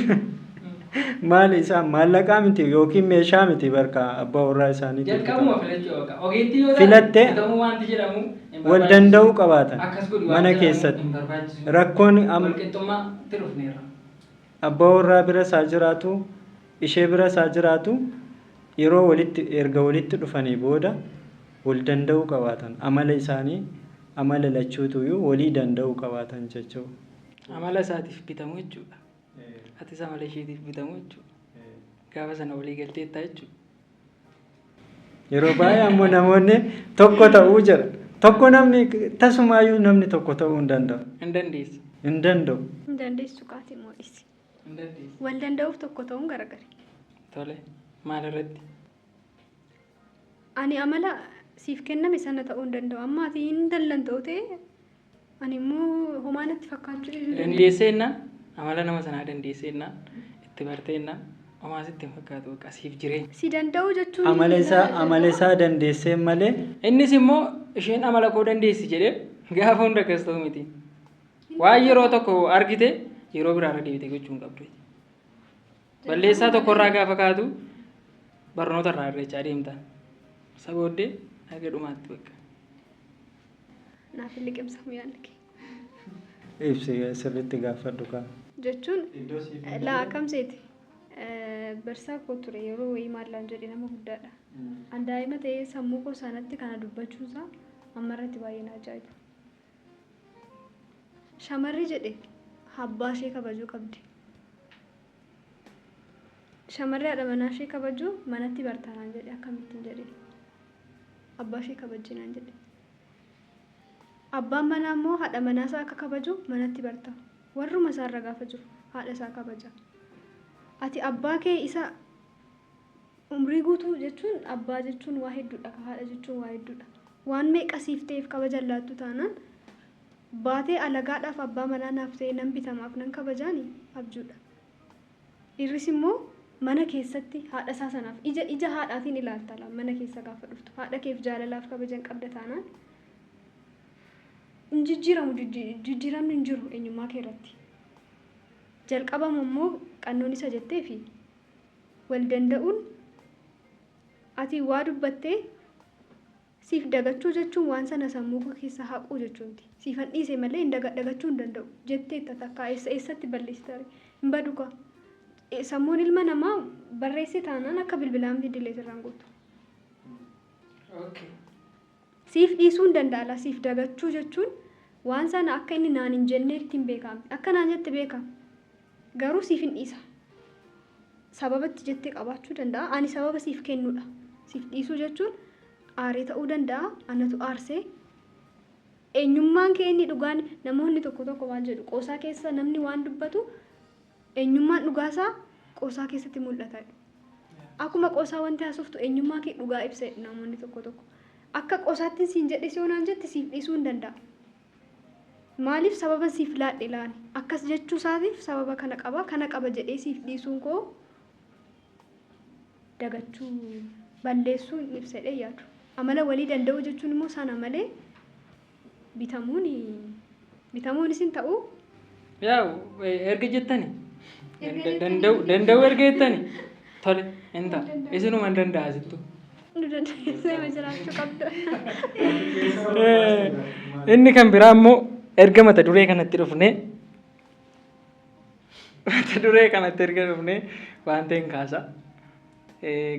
maal isaan maallaqaa miti yookiin meeshaa miti barka abbaa warraa isaaniitiif Jalqabuma bitamu. filachuu bakka. Ogeettii yoo taate Filattee bitamuu wanti jedhamu hin wal barbaachisu. danda'uu qabaatan Akkas godhi waan mana jedhamu keessatti. hin barbaachisu. Rakkoon Walqixxummaatti dhufneerra. abbaa warraa bira isaa jiraatu, ishee bira isaa jiraatu, yeroo walitti erga walitti dhufanii booda wal danda'uu qabaatan, amala isaanii amala lachuutuyyuu walii danda'uu qabaatan jechuudha. Amala isaatiif bitamu jechuudha. Atis amala isheetiif bitamu jechuudha. Gaafa sana walii galteettaa jechuudha. Yeroo baay'ee ammoo namoonni tokko ta'uu jedha. Tokko namni tasumaayyuu namni tokko ta'uu hin danda'u. Hin dandeessu. Hin danda'u. Hin dandeessu kaati immoo dhisi. Hin dandeessu. Wal danda'uuf tokko ta'uun garagari. Tole. Maal irratti? Ani amala siif kenname sana ta'uu hin danda'u. Amma ati hin dallanta'u ta'e ani immoo homaa natti fakkaachuu dhiisuu danda'a. Dandeessee jennaan, amala nama sanaa dandeessee jennaan, itti bartee jennaan, homaa sitti hin fakkaatu bakka siif jireenya. Si danda'uu jechuun Amala isaa dandeessee malee. Innis immoo isheen amala koo dandeessi jedhee gaafa hunda akkas ta'u miti. Waan yeroo tokko argite yeroo biraarra deebitee gochuu hin qabdu. Balleessaa tokkorraa gaafa kaatu barnoota irraa argachaa deemta. Isa booddee haga dhumaatti bakka. Naaf hin liqimsamu yaadni kee. Ibsi, sirriitti gaafadhu kaa. Jechuun laa akkam seete, barsaa koo ture yeroo wayii maallaan jedhe, nama guddaadha. An daa'ima ta'ee sammuu koo sanatti kana dubbachuunsaa amma irratti baay'ee na ajaa'iba. Shamarri jedhe abbaa ishee kabajuu qabdi. Shamarri haadha manaa ishee kabajuu manatti bartaa naan jedhe, akkamittiin jedhe, abbaa ishee kabajji naan jedhe. Abbaan manaa immoo haadha manaa isaa akka kabaju manatti barta. Warruma isaarra gaafa jiru haadha isaa kabaja. Ati abbaa kee isa umrii guutuu jechuun, abbaa jechuun waa hedduudha, haadha jechuun waa hedduudha. Waan meeqa siif ta'eef kabaja laattu taanaan baatee alagaadhaaf abbaa manaa naaf ta'e nan bitamaaf nan kabajaani abjuudha. Dhiirris immoo mana keessatti haadha isaa sanaaf ija ija haadhaatiin ilaalta mana keessa gaafa dhuftu, haadha keef jaalalaaf kabajan qabda taanaan hin jijjiiramu, jijjiiramni hin jiru eenyummaa kee irratti. Jalqabamu immoo qannoon isa jettee fi wal danda'uun ati waa dubbattee siif dagachuu jechuun waan sana sammuu koo keessa haquu jechuunti. Siifan dhiise malee hin dagachuu hin danda'u jetteetta takka eessa eessatti balleessita, hin badu kaa. Sammuun ilma namaa barreesse taanaan akka bilbilaa miti, delete irraan gootu. Siif dhiisuu hin danda'ala, siif dagachuu jechuun waan sana akka inni naan hin jenneetti hin beekame. Akka naan jette beekama. Garuu siif hin dhiisa. Sababatti jettee qabaachuu danda'a. Ani sababa siif kennuudha. Siif dhiisuu jechuun aaree ta'uu danda'a, anatu aarsee. Eenyummaan kee inni dhugaan, namoonni tokko tokko maal jedhu, qoosaa keessa namni waan dubbatu eenyummaan dhugaasaa qoosaa keessatti mul'ata. Akkuma qoosaa wanti haasoftu eenyummaa kee dhugaa ibsa jedhu namoonni tokko tokko. Akka qoosaatti siin jedhe si yoonaan jette siif dhiisuu hin danda'a. Maaliif sababa siif laadhe laani? Akkas jechuu isaatiif sababa kana qaba, kana qaba jedhee siif dhiisuun koo dagachuu balleessuu hin ibsa jedhee yaadu. Amala walii danda'uu jechuun immoo sana malee bitamuunis hin ta'u. Yaa'u, erga jettani danda'u, erga jettani tole hin ta'a, isinuma hin danda'a sittu. Nu dandeessee jiraachuu qabda. Inni kan biraa immoo erga mata duree kanatti dhufnee, mata duree kanatti erga dhufnee waan ta'e hin kaasa.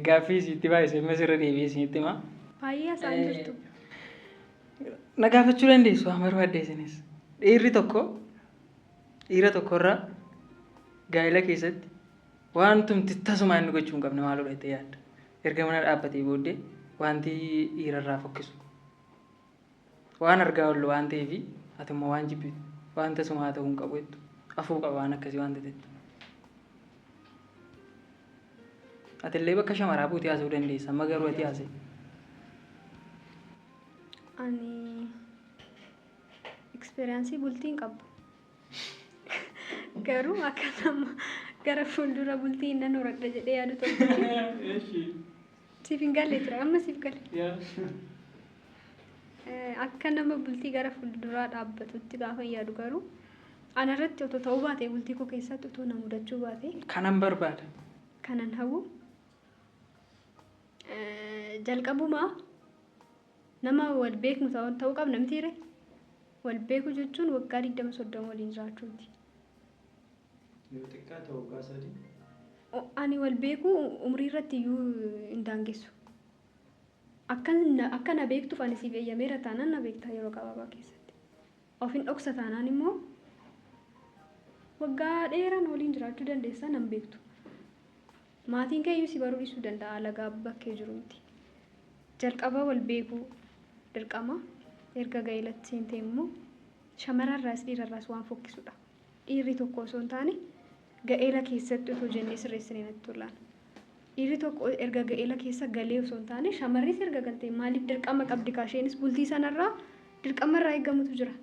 Gaaffii isiitti baay'isee ammas irra deebi'ee isinitti hima. Baay'ee haasa'an jirtu. Na gaafachuu dandeessu waan barbaadde isinis. Dhiirri tokko dhiira tokkorraa gaa'ela keessatti wantumti tasumaa inni gochuu hin qabne maaludha jettee yaadda? Erga mana dhaabbatee booddee wanti dhiirarraa fokkisu. Waan argaa oollu waan ta'eef, ati immoo waan jibbitu, waan tasumaa ta'uu hin qabu jettu. Afuu qaba waan akkasii waan ta'eef. Ati illee bakka shamaraa buutee haasa'uu dandeessa. Amma garuu ati haasa'e. Ani experience bultii hin qabu. Garuu akka nama gara fuuldura bultii nan horadha jedhee yaadu tokkotti siif hin galle ture, amma siif gale. Akka nama bultii gara fuulduraa dhaabbatutti gaafa yaadu garuu ana irratti otoo ta'uu baate, bultii koo keessatti otoo na mudachuu baate, Kanan barbaada. kanan hawwu jalqabumaa nama wal beeknu ta'uu qabna mitiire? Wal beekuu jechuun waggaa 20 30 waliin jiraachuuti. Yoo xiqqaate waggaa 3. Ani wal beekuu umrii irratti iyyuu hin daangessu. Akka na beektuuf ani siif eeyyameera taanaan na beektaa yeroo gabaabaa keessatti. Of hin dhoksa taanaan immoo waggaa dheeraan waliin jiraachuu dandeessaa, nan beektu. Maatiin kee iyyuu si baruu dhiisuu danda'a, alagaa bakkee jiru miti. Jalqaba wal beekuu dirqama. Erga gaa'elatti seentee immoo shamararraas dhiirarraas waan fokkisudha. Dhiirri tokko osoo hin taane ga'eela keessatti otoo jennee sirreessinee natti tolaan. Dhiirri tokko erga ga'eela keessa galee osoo hin taane shamarris erga galtee, maaliif dirqama qabdi kaasheenis bultii sanarraa dirqama irraa eegamutu jira.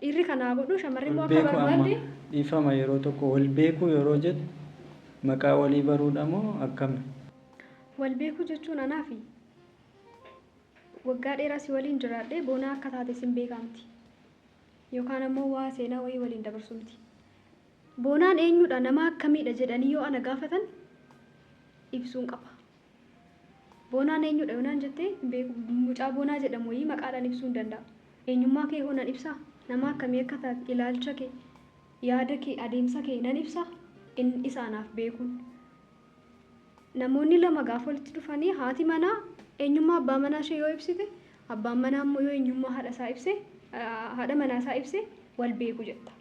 Dhiirri kanaa godhu, shamarri immoo Wal akka beekuu amma barbaadde. Dhiifama, yeroo tokko wal beekuu yeroo jedhu maqaa walii baruudha moo akkami? Wal beekuu jechuun anaafi waggaa dheeraa si waliin jiraadhee Boonaa akka taate sin beekaa miti. Yookaan ammoo waa seenaa wayii waliin dabarsu miti. Boonaan eenyudha, nama akkamiidha jedhanii yoo ana gaafatan ibsuun qaba. Boonaan eenyudha yoo naan jettee hin beeku, mucaa Boonaa jedhamu wayii maqaadhaan ibsuu hin danda'a. Eenyummaa kee hoo nan ibsaa? Nama akkamii akka taate, ilaalcha kee, yaada kee, adeemsa kee nan ibsaa? Inni isa anaaf beekuun. Namoonni lama gaafa walitti dhufanii haati manaa eenyummaa abbaa manaa ishee yoo ibsite, abbaan manaa immoo yoo eenyummaa haadha isaa ibse, haadha manaa isaa ibse, wal beeku jetta.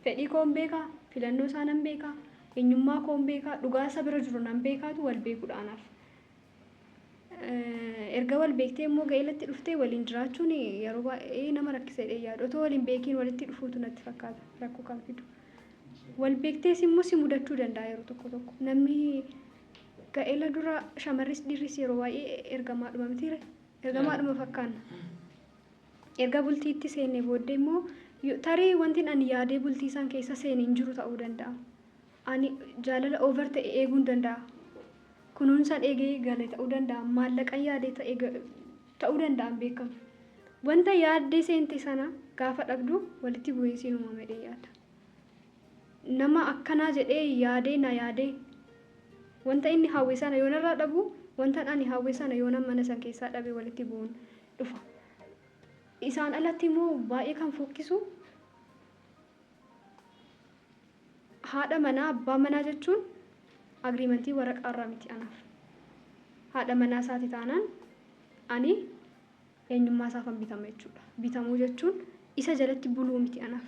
Fedhii koon beekaa, filannoo isaa nan beekaa, eenyummaa koon beekaa, dhugaa isa bira jiru nan beekaatu wal beekuudha anaaf. Erga wal beektee immoo ga'eelatti dhuftee waliin jiraachuun yeroo baay'ee nama rakkisa jedhee yaadu. Otoo waliin beekiin walitti dhufuutu natti fakkaata rakkoo kan fidu. Wal beektees immoo si mudachuu danda'a yeroo tokko tokko. Namni ga'eela dura shamarris dhiirris yeroo baay'ee ergamaadhuma mitiire? Ergamaadhuma fakkaanna. Erga bultiitti seenne booddee immoo tarii wanti ani yaadee bultii isaan keessa seene hin jiru ta'uu danda'a. Ani jaalala over ta'e eeguu hin danda'a. Kunuunsaan eegee gale ta'uu danda'a. Maallaqan yaadee ta'e ta'uu danda'a, hin beekamu. Wanta yaaddee seente sana gaafa dhabdu walitti bu'iinsi uumama jedhee yaada. Nama akkanaa jedhee yaadee na yaadee wanta inni hawwe sana yoo narraa dhabu, wanta ani hawwe sana yoo mana san keessaa dhabe, walitti bu'uun dhufa. Isaan alatti immoo baay'ee kan fokkisu haadha manaa abbaa manaa jechuun agreement waraqaarraa miti anaaf. Haadha manaa isaati taanaan ani eenyummaa isaafan bitama jechuudha. Bitamuu jechuun isa jalatti buluu miti anaaf.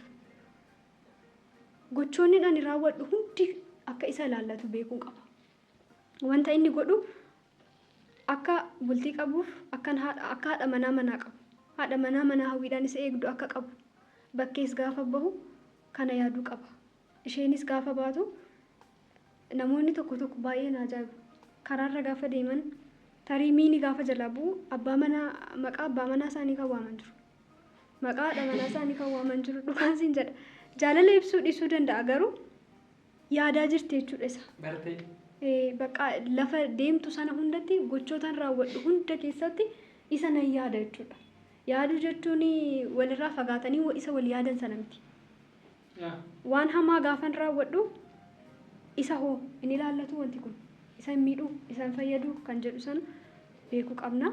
Gochoonni ani raawwadhu hundi akka isa ilaallatu beekuun qaba. Wanta inni godhu Akka bultii qabuuf akkan haadha akka haadha manaa manaa qabu. Haadha manaa manaa hawwiidhaan isa eegdu akka qabu. Bakkees gaafa bahu kana yaaduu qaba. Isheenis gaafa baatu namoonni tokko tokko baay'ee na ajaa'ibu. Karaarra gaafa deeman tarii miini gaafa jalaa bu'u abbaa manaa maqaa abbaa manaa isaanii kan waaman jiru. Maqaa haadha manaa isaanii kan waaman jiru dhugaan siin jedha. Jaalala ibsuu dhiisuu danda'a garuu yaadaa jirti jechuudha isa. Bartee. Bakka lafa deemtu sana hundatti gochootaan raawwadhu hunda keessatti isa nan yaada jechuudha. Yaaduu jechuun walirraa fagaatanii isa wal yaadan sana miti. Waan hamaa gaafan raawwadhu isa hoo hin ilaallatu wanti kun isa hin miidhuu isa hin fayyadu kan jedhu sana beekuu qabna.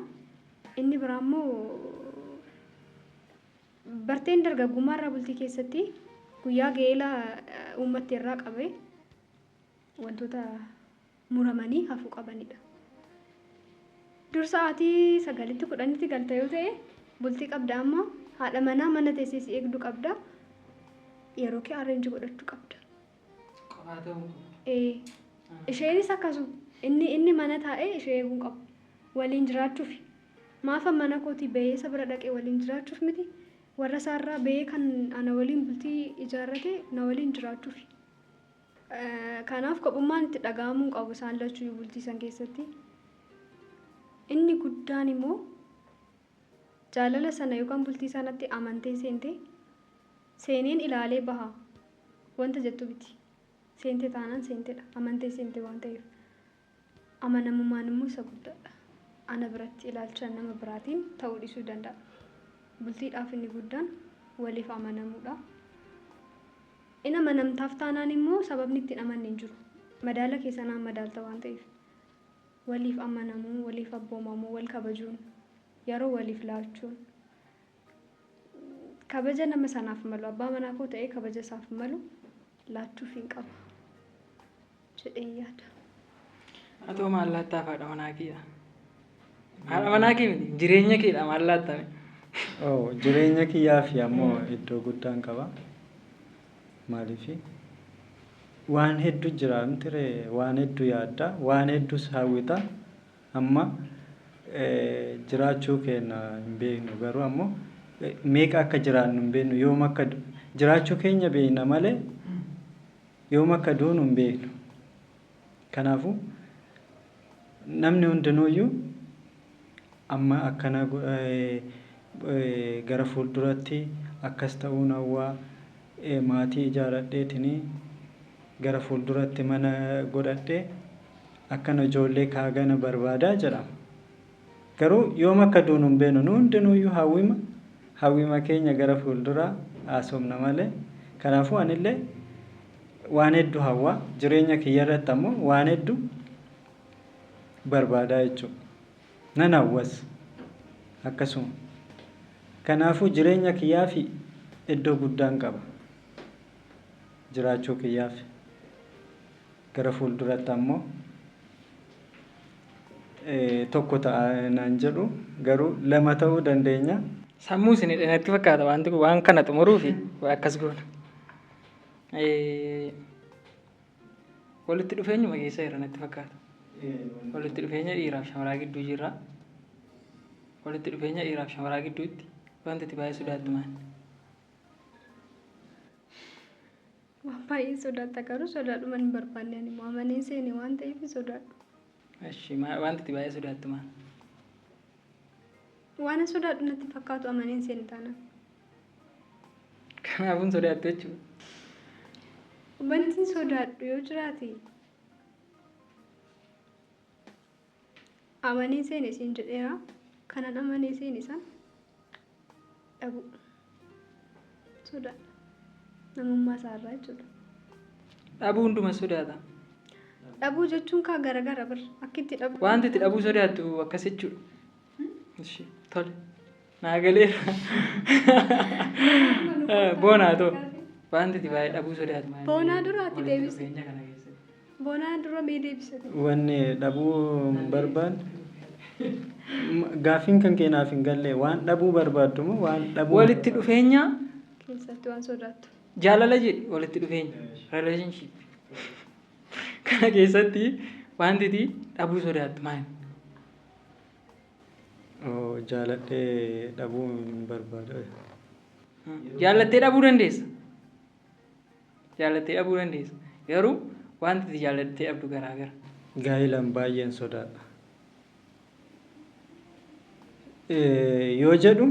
Inni biraa immoo barteen dargaggummaa irraa bultii keessatti guyyaa gaa'ela uummatti irraa qabee wantoota muramanii hafuu qabanidha. Dur sa'aatii 9tti 10tti galta yoo ta'e bultii qabda amma haadha manaa mana teessee si eegdu qabda yeroo kee arrange godhachuu qabda. Qofaa ta'uu. Isheenis akkasuma inni mana taa'ee ishee eeguu qabu. Waliin jiraachuuf maafa mana kootii bahee isa bira dhaqee waliin jiraachuuf miti warra isaarraa bahee kan ana waliin bultii ijaarrate na waliin jiraachuuf. Kanaaf kophummaan itti dhaga'amuu hin qabu isaan lachuu bultii san keessatti. Inni guddaan immoo jaalala sana yookaan bultii sanatti amantee seente seeneen ilaalee baha wanta jettu miti. Seente taanaan seentedha. Amantee seente waan ta'eef. Amanamummaan immoo isa guddaadha. Ana biratti ilaalcha nama biraatiin ta'uu dhiisuu danda'a. Bultiidhaaf inni guddaan waliif amanamuudha. Inni amanamtaaf taanaan immoo sababni ittiin amanne hin jiru. Madaala keessanaan madaalta waan ta'eef. Waliif amanamuu, waliif abboomamuu, wal kabajuun, yeroo waliif laachuun. Kabaja nama sanaaf malu, abbaa manaa koo ta'ee kabaja isaaf malu laachuuf hin qaba jedheen yaada. Atoo maal laattaaf haadha manaa keedha? Haadha manaa kee miti jireenya keedha maal laattame? Oh, jireenya kiyyaa fi ammoo iddoo guddaan qaba. Maaliif waan hedduu jira miti waan hedduu yaadda waan hedduus hawwita amma jiraachuu keenya hin beeknu garuu ammoo meeqa akka jiraannu hin beeknu yoom akka jiraachuu keenya beekna malee yoom akka duunu hin beeknu. Kanaafuu namni hundinuuyyuu amma akkana gara fuulduratti akkas ta'uun hawwaa maatii ijaaradheetinii gara fuulduratti mana godhadhee akkana ijoollee kaagana barbaadaa jedhama. Garuu yoom akka duunu hin beeknu nu hundinuuyyuu hawwima keenya gara fuulduraa haasofna malee kanaafuu anillee waan hedduu hawwaa jireenya kiyya irratti ammoo waan hedduu barbaadaa jechuudha. Nan hawwas akkasuma. Kanaafuu jireenya kiyyaaf iddoo guddaan qaba. Jiraachuu kiyyaaf. Gara fuulduratti ammoo tokko ta'a naan jedhu garuu lama ta'uu dandeenya. Sammuu isin natti fakkaata wanti kun waan kana xumuruufi akkas goona. Walitti dhufeenyuma keessa jira natti fakkaata. Walitti dhufeenya dhiiraaf shamaraa gidduu jirra. Walitti dhufeenya dhiiraaf shamaraa gidduutti wanti itti baay'ee sodaattu maali? Waan baay'ee sodaata garuu sodaadhuma hin barbaanne ani immoo amaneen seene waan ta'eef sodaadhu. Eshi wanti itti baay'ee sodaattu maali? Waan sodaadhu natti fakkaatu amaneen seene taanaan. Kanaafuu hin sodaattu jechuudha. Wanti sodaadhu yoo jiraate amaneen seene siin jedheera. Kanan amanee seene san dhabu sodaadha. Namummaa isaarraa jechuudha. Dhabuu hunduma sodaata. Dhabuu jechuun kaa garagara bir akka itti dhabu. Wanti itti dhabuu sodaattu akkas jechuudha. Ishi tole. Naa galeera. Boonaa too. Wanti itti baay'ee dhabuu sodaattu maali? Boonaa dura ati Walitti deebisi. dhufeenya kana keessatti. Boonaa dura mee deebisate. Wanni dhabuu hin barbaanne gaaffiin kan keenaaf hin galle waan dhabuu barbaaddu moo waan dhabuu Walitti dhufeenya Keessatti waan sodaattu. jaalala jedhi walitti dhufeenya relationship kana keessatti wanti itti dhabuu sodaattu maali? Oo, jaaladhee dhabuu hin barbaadu. Jaallattee dhabuu dandeessa. Jaallattee dhabuu dandeessa. Garuu wanti ati jaallattee dhabdu garaa gara. Gaa'ilaan baay'een sodaadha. Yoo jedhu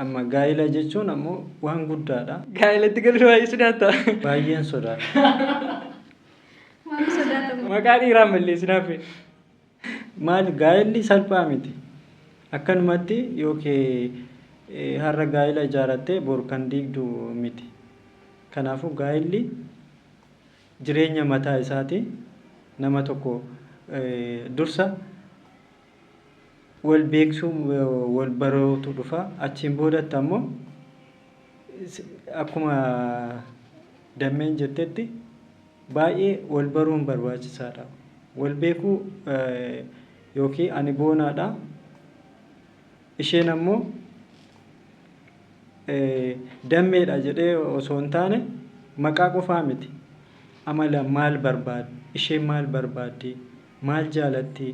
amma gaa'ila jechuun ammoo waan guddaadha. Gaa'ilatti galuu baay'ee sodaata. Baay'een sodaadha. Waan sodaatamu. Maqaa dhiiraan balleessinaaf. Maali gaa'illi salphaa miti. Akkanumatti yookiin har'a gaa'ila ijaarrattee bor kan diigdu miti. Kanaafuu gaa'illi jireenya mataa isaati. Nama tokko dursa wal beeksuu wal baruutu dhufa. Achiin boodatti ammoo akkuma dammeen jettetti baay'ee wal baruun barbaachisaadha. Wal beekuu yookiin ani boonaadha. Isheen ammoo dammeedha jedhee osoo hin taane maqaa qofaa miti. Amala maal barbaaddi? Isheen maal barbaaddi? Maal jaalatti?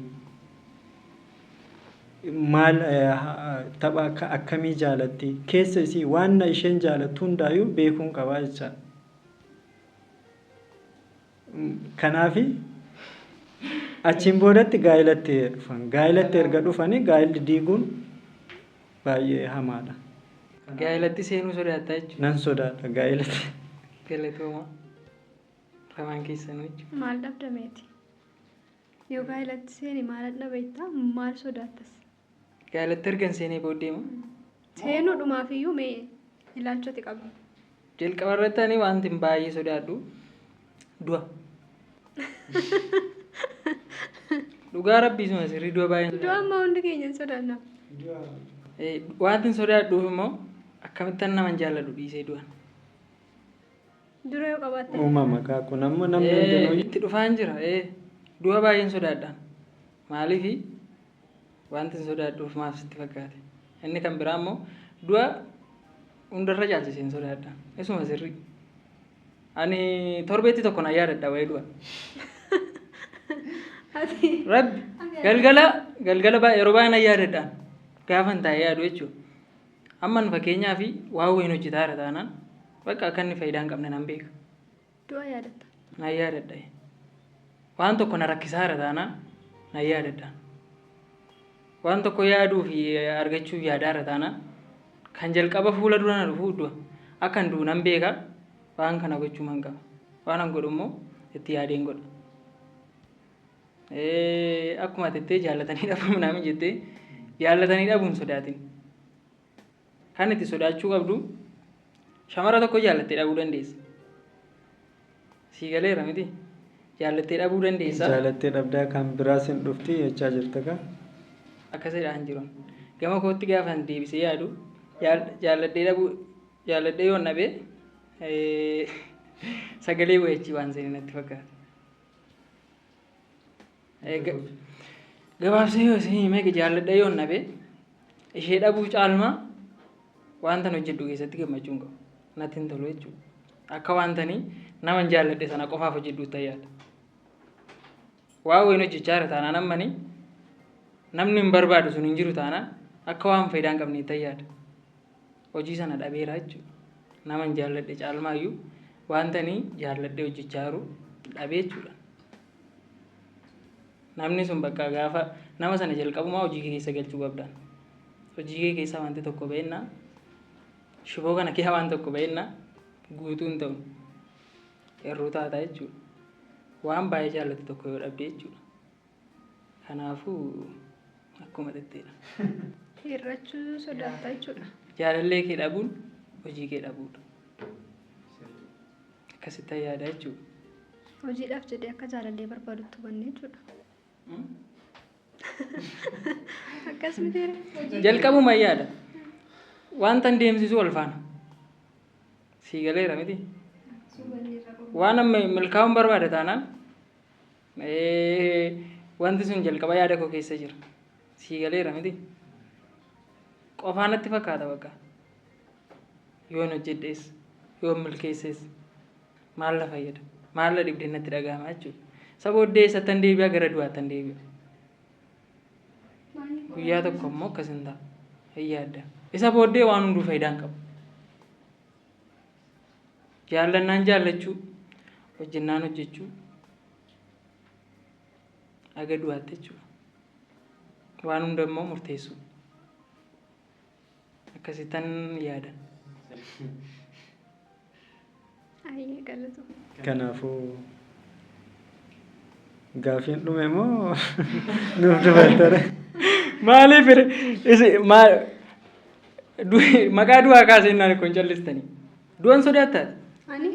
Maal tapha akkamii jaalatti? Keessa isii waan isheen jaalattu hundaayyuu beekuun qabaa jechaadha. Kanaafi achiin boodatti gaa'ilatti dhufan. Gaa'ilatti erga dhufanii gaa'illi diiguun baay'ee hamaadha. Gaa'ilatti seenuu sodaattaa jechuudha. Nan sodaadha gaa'ilatti. Galatooma. Lamaan keessanuu jechuudha. Maal dhabdameeti? Yoo gaa'ilatti seeni maal dhabeetta? Maal sodaattas? Gaa'ilatti ergan seenee booddee moo? Seenuudhumaaf iyyuu mee ilaalchoti qabdu. Jalqaba irratti ani wanti baay'ee sodaadhu du'a. Dhugaa rabbii suma sirrii du'a baay'ee Du'a ammaa hundi keenya hin sodaanna. Wanti hin sodaadhuuf immoo akkamittan naman jaalladhu dhiisee du'an. Dura yoo qabaatte. Uumama kaa kun ammoo namni hundinuu Itti dhufaan jira. Du'a baay'een sodaadhaan. Maaliifi wanti hin sodaadhuuf maaf sitti fakkaate? Inni kan biraa immoo du'a hundarra caalchisee hin sodaadha. Isuma sirrii. Ani torbeetti tokko na yaadadha waa'ee du'a. Ati Rabbi galgala galgala yeroo baay'ee na yaadadha. Gaafan taa'ee yaadu jechuudha. Amman fakkeenyaa fi waa wayiin hojjetaa jira taanaan bakka akka inni faayidaa hin qabne nan beeka. Du'a yaadatta. Na yaadadha. Waan tokko na rakkisaa jira taanaan na yaadadha. Waan tokko yaaduu fi argachuu yaadaa jira taanaan kan jalqaba fuula dura na dhufu du'a. Akka hin du'u nan beeka. Waan kana gochuu man qaba. Waan an godhu immoo itti yaadeen godha. Akkuma tettee jaallatanii dhabuu naamin jettee jaallatanii dhabuun sodaatin. Kan itti sodaachuu qabdu shamara tokko jaallattee dhabuu dandeessa. Sii galeera miti? Jaallattee dhabuu dandeessa. Jaalattee dhabdaa kan biraas hin dhufti jechaa jirta kaa. Akkasidhaan jiru. Gama kootti gaafa deebisee yaadu jaalladhee dhabuu jaalladhee yoon dhabee sagalee wayii waan seene natti fakkaata. Gabaabsee yoo isin hime jaalladhee yoon dhabee ishee dhabuu caalmaa wanta hojjedhu keessatti gammachuu hin qabu. Natti hin tolu jechuudha. Akka wantanii nama hin jaalladhe sana qofaaf hojjedhu yaada. Waa wayiin hojjechaa jira taanaan ammanii namni hin barbaadu sun hin jiru taanaan akka waan faayidaa hin qabne itti yaada. Hojii sana dhabeera jechuudha. Nama hin jaalladhe caalmaayyuu wantanii jaalladhee hojjechaa jiru dhabee jechuudha. Namni sun bakka gaafa nama sana jalqabumaa hojii kee keessa galchuu qabda. Hojii kee keessaa wanti tokko ba'ennaa shiboo kana keessa waan tokko ba'ennaa guutuu hin ta'u. Yeroo taata jechuudha. Waan baay'ee jaallatu tokko yoo dhabde jechuudha. Kanaafuu akkuma xixxiidha. Hir'achuu sodaatta jechuudha. Jaalallee kee dhabuun hojii kee dhabuudha. Akkasitti yaada jechuudha. Hojiidhaaf jedhee akka jaalallee barbaadutti hubanne jechuudha. Akkas miti. Jalqabuma yaada. Wanta hin deemsisu wal faana. Sii galeera miti. Waan amma milkaa'uun barbaada taanaan wanti sun jalqaba yaada koo keessa jira. Sii galeera miti. Qofaa natti fakkaata bakka. Yoon hojjedhees yoon milkeessees maal na fayyada? Maal na dhibdee natti dhaga'ama jechuudha. Isa booddee eessattan deebi'a gara du'aattan deebi'a. Guyyaa tokko immoo akkas hin ta'a. Hin yaadda. Isa booddee waan hunduu faayidaa hin qabu. Jaallannaan jaallachuu, hojjennaan hojjechuu, haga du'aatti jechuudha. Waan hunda immoo murteessuu. Akkasittan yaada. Ayyee galatu. Kanaafuu gaafiin dhume moo nuuf dubartoota? Maaliif isi maal maqaa du'aa kaasee naan kun callistanii? Du'an sodaattaati? Ani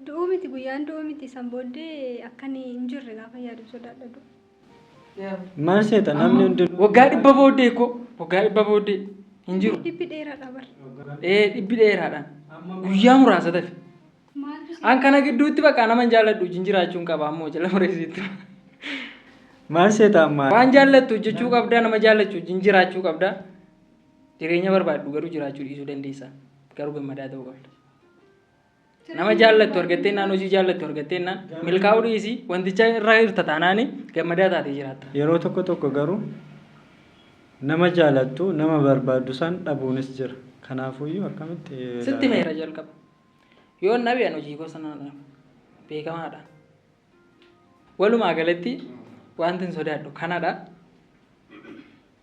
du'uu miti, guyyaan du'uu miti, san booddee akka inni hin jirre gaafa yaadu sodaadha du'u. Maal seeta namni hundinuu? Waggaa 100 booddee koo waggaa 100 booddee hin jiru. Dhibbi dheeraadha bar. Ee, dhibbi dheeraadhaan. Guyyaa muraasa tafe. Maaltu si An kana gidduutti bakka nama hin jaalladhu wajjin jiraachuun qaba ammoo jala mureessitti. Maal seeta ammaa? Waan jaallattu hojjechuu qabda, nama jaallachuu wajjin jiraachuu qabda. Jireenya barbaaddu garuu jiraachuu dhiisuu dandeessa. Garuu gammadaa ta'uu qabda. Nama jaallattu argatteennaan, hojii jaallattu argatteennaan, milkaa'uu dhiisii wanticha irra hirta taanaani gammadaa taatee jiraatta. Yeroo tokko tokko garuu nama jaalattu, nama barbaaddu san dhabuunis jira. Kanaafuyyuu akkamitti Sitti meera jalqaba. Yoo hin dhabe an hojii koo sana dhaaba. Beekamaadha. Walumaa galatti wanti hin sodaadhu kanadha.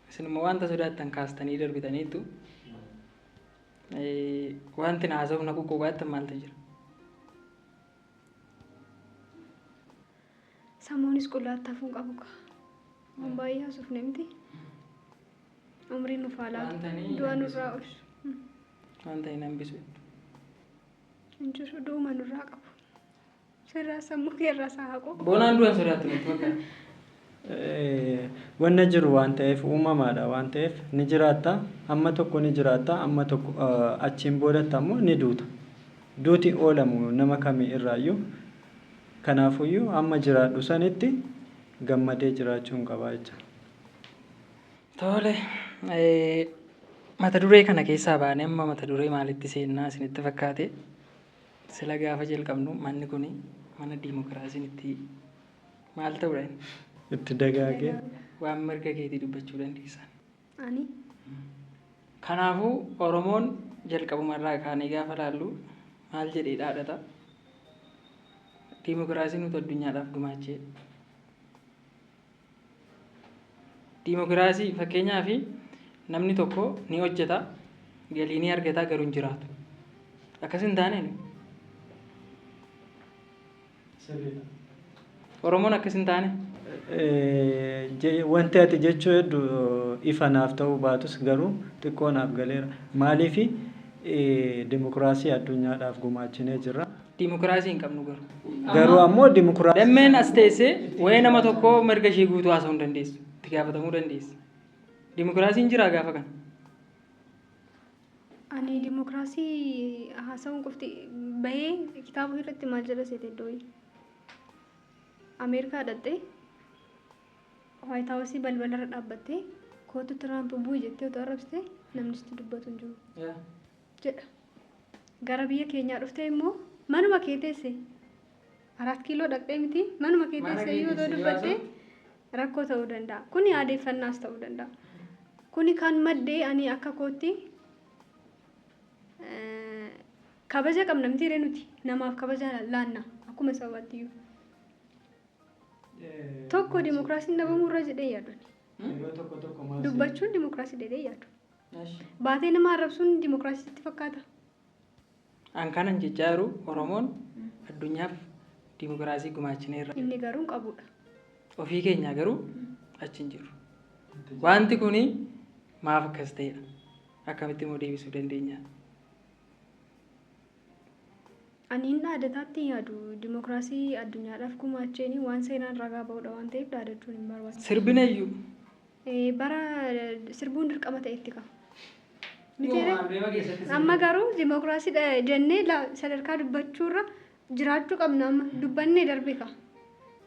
Isin immoo wanta sodaattan kaastanii darbitaniittu. Wanti na haasa'uuf na quqquuqaattan maaltu jira? Sammuunis qullaatti hafuu hin qabu kaa. Waan baay'ee haasofne miti. Umriin nuuf haa laatu. Wanta ni Du'a hambisu. nurraa oolchu. Wanta hin hambisu. Hin jiru, du'uma nurraa qabu. Sirraa sammuu keerraa isaa haqu. Boonaan du'a hin sodaattu natti fakkaata. Wanna jiru waan ta'eef, uumamaadha waan ta'eef, ni jiraatta amma tokko, ni jiraatta amma tokko, achiin boodatti ammoo ni duuta. Duuti oolamu nama kamii irraayyuu. Kanaafuyyuu amma jiraadhu sanitti gammadee jiraachuun qaba jecha. Tole, mata duree kana keessaa baanee amma mata duree maalitti seennaa isinitti fakkaate? Sila gaafa jalqabnu manni kun mana diimokiraasiin itti maal ta'uudha inni? Itti dagaagee. Waan mirga keetii dubbachuu dandeessan. Ani Kanaafuu Oromoon jalqabumarraa kaanee gaafa laallu maal jedhee dhaadhata? Diimokiraasii nuti addunyaadhaaf gumaachee. Diimokiraasii fakkeenyaaf namni tokko ni hojjeta, galii ni argata, garuu hin jiraatu. Akkas hin taane Oromoon akkas hin taane. Wanti ati jechuu hedduu ifa naaf ta'uu baatus garuu xiqqoo naaf galeera. Maaliif dimokiraasii addunyaadhaaf gumaachinee jirra. Diimokiraasii hin qabnu garuu. Garuu ammoo dimokiraasii. Dammeen as teessee wayii nama tokkoo mirga ishee guutuu haasa'uu hin dandeessu. Itti gaafatamuu dandeessi. Diimokiraasiin jira gaafa kana. Ani dimokiraasii haasa'uun qofti bahee kitaaba irratti maal jedha seete iddoo Ameerikaa dhaqxee White House balbalarra dhaabbattee kootu Tiraamp bu'i jettee otoo arrabsite namni sitti dubbatu hin jiru jedha. Gara biyya keenyaa dhuftee immoo manuma kee teesse 4 kiiloo dhaqxee miti, manuma kee Mana teesse kee iyyuu otoo teessee dubbattee rakkoo ta'uu danda'a. Kuni aadeeffannaas ta'uu danda'a. Kuni kan maddee ani akka kootti kabaja qabna miti ree, nuti namaaf kabaja laanna akkuma sabaatti iyyuu. Tokko dimokiraasiin dhabamuu irra jedhee yaadu. Yeroo tokko tokko maal Dubbachuun dimokiraasii jedhee yaadu. Baatee nama arrabsuun dimokiraasii sitti fakkaata? An kanan jechaa jiru Oromoon addunyaaf diimokiraasii gumaachineerra. Inni garuu hin qabudha. Ofii keenyaa garuu achi hin jiru. Wanti kuni maaf akkas ta'edha? Akkamitti immoo deebisuu dandeenya? Ani hin dhaadataatti hin yaadu. Dimokiraasii addunyaadhaaf gumaacheeni waan seenaan ragaa ba'udha waan ta'eef dhaadachuun hin barbaachisu. Sirbina iyyuu. Bara sirbuun dirqama ta'etti qaba. Miti ree? Amma garuu dimokiraasii jennee sadarkaa dubbachuurra jiraachuu qabna, amma dubbannee darbe ka.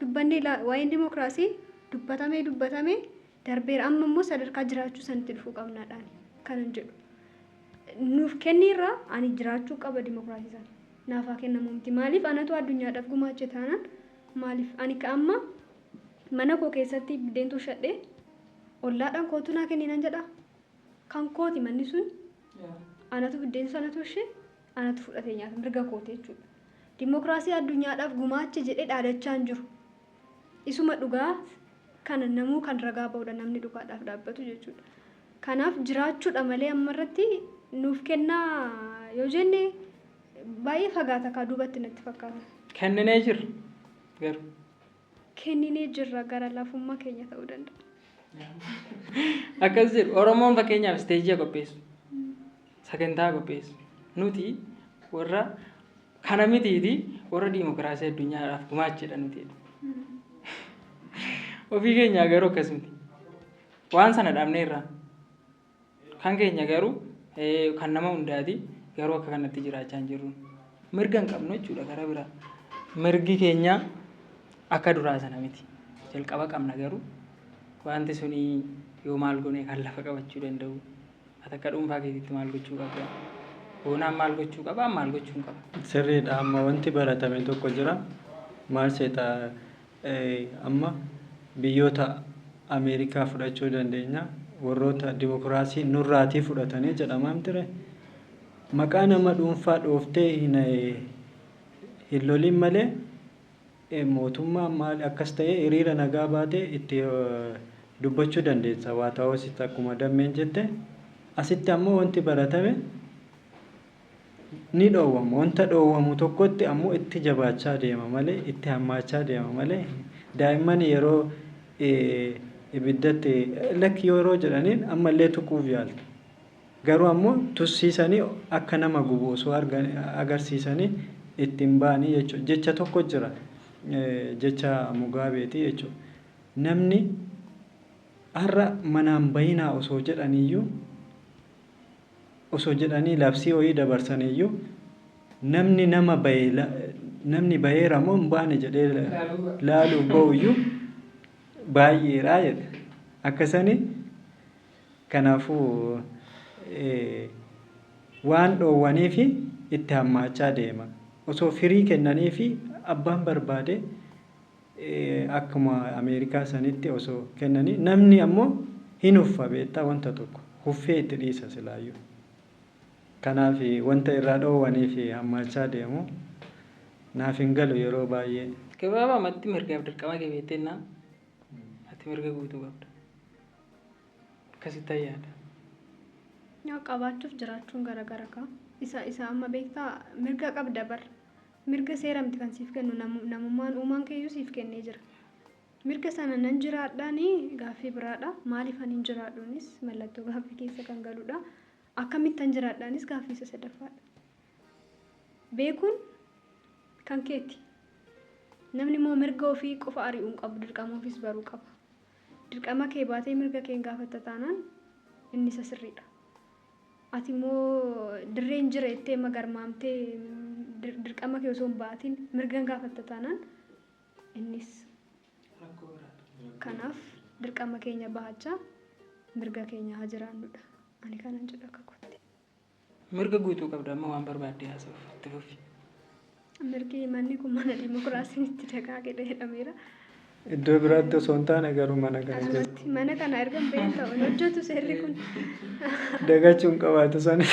Dubbannee waa'een dimokiraasii dubbatamee dubbatamee darbeera, amma immoo sadarkaa jiraachuu sanitti dhufuu qabnaadhaan kanan jedhu. Nuuf kenniirraa ani jiraachuu qaba dimokiraasii sana. Naaf haa kennamu miti. Maaliif anatu addunyaadhaaf gumaache taanaan, maaliif ani ka amma Mana koo keessatti biddeen tuushadhee ollaadhaan kootu naa kenni nan jedha. Kan kooti manni sun anatu biddeen sana tuushee anatu fudhatee nyaata mirga kooti jechuudha. Dimookiraasii addunyaadhaaf gumaacha jedhee dhaadachaa hin jiru. Isuma dhugaa kana namuu kan ragaa ba'udha namni dhugaadhaaf dhaabbatu jechuudha. Kanaaf jiraachuudha malee ammarratti nuuf kennaa yoo jenne baay'ee fagaata kaa duubatti natti fakkaata. Kenninee jirra garuu. Kenninee jirra gara lafummaa keenya ta'uu danda'a. Akkas jedhu Oromoon fakkeenyaaf isteejii qopheessu. Sagantaa qopheessu. Nuti warra kana mitiiti warra diimokiraasii addunyaadhaaf gumaachedha nuti. Ofii keenyaa garuu akkas miti. Waan sana dhabneerra. Kan keenya garuu kan nama hundaati garuu akka kanatti jiraachaa hin jirru. Mirga hin qabnu jechuudha gara biraa. Mirgi keenya akka duraa sana miti. Jalqaba qabna garuu wanti suni yoo maal goone kan lafa qabachuu danda'u. Ati akka dhuunfaa keetiitti maal gochuu qabda? Boonaan maal gochuu qaba? Maal gochuu hin qaba? Sirriidha amma wanti baratame tokko jira. Maal seeta amma biyyoota Ameerikaa fudhachuu dandeenya. Warroota dimokiraasii nurraatii fudhatanii jedhama miti. Maqaa nama dhuunfaa dhooftee hin lolin malee mootummaan maal akkas ta'e hiriira nagaa baatee itti dubbachuu dandeessa. Waa ta'uus akkuma dammeen jette asitti ammoo wanti baratame ni dhoowwama. Wanta dhoowwamu tokkotti ammoo itti jabaachaa deema malee itti hammaachaa deema malee daa'imman yeroo ibiddatti lakki yeroo jedhaniin ammallee tuquuf yaaltu. Garuu ammoo tussiisanii akka nama gubu osoo agarsiisanii ittiin ba'anii jechuudha. Jecha tokko jira. Jecha Mugaabeeti jechuudha. Namni har'a manaan bayinaa osoo jedhaniiyyuu osoo jedhanii labsii wayii dabarsaniiyyuu namni nama bahe namni baheera moo hin baane jedhee laaluuf bahuyyuu baay'eedha jedhe. Akkasanii kanaafuu waan dhoowwanii fi itti hammaachaa deema. Osoo firii kennanii fi abbaan barbaade akkuma Ameerikaa sanitti osoo kennanii namni ammoo hin uffa beektaa wanta tokko huffee itti dhiisa silaayyuu. Kanaaf wanta irraa dhoowwanii fi hammaachaa deemu naaf hin galu yeroo baay'ee. Gabaabumatti mirgaaf dirqama kee beektennaa ati mirga guutuu qabda. Akkasitti yaada. Yaa qabaachuuf jiraachuun garagara kaa. Isa amma beektaa mirga qabda bar. Mirga seera miti kan siif kennu namummaan uumaan keeyyuu siif kennee jira. Mirga sana nan jiraadhaani gaaffii biraadha. Maaliif ani hin jiraadhuunis mallattoo gaaffii keessa kan galudha. Akkamittan jiraadhaanis gaaffii isa sadaffaadha. Beekuun kan keeti. Namni immoo mirga ofii qofa ari'uu hin qabu dirqama ofiis baruu qaba. Dirqama kee baatee mirga kee hin gaafatta taanaan inni isa sirriidha. Ati immoo dirreen jira jettee magarmaamtee dirqama kee osoo hin baatiin mirga hin gaafatta taanaan innis kanaaf dirqama keenya bahachaa mirga keenya haa jiraannudha. Ani kanan jedhu akka kootti. Mirga guutuu qabda amma waan barbaadde haasa'uuf itti fufi. Mirgi manni kun mana dimookiraasiin itti dagaagedha jedhameera. Iddoo biraatti osoo hin taane garuu mana kana keessatti. Asumatti mana kana erga hin bahin ta'u hin hojjetu seerri kun. Dagachuun qabaatu sani.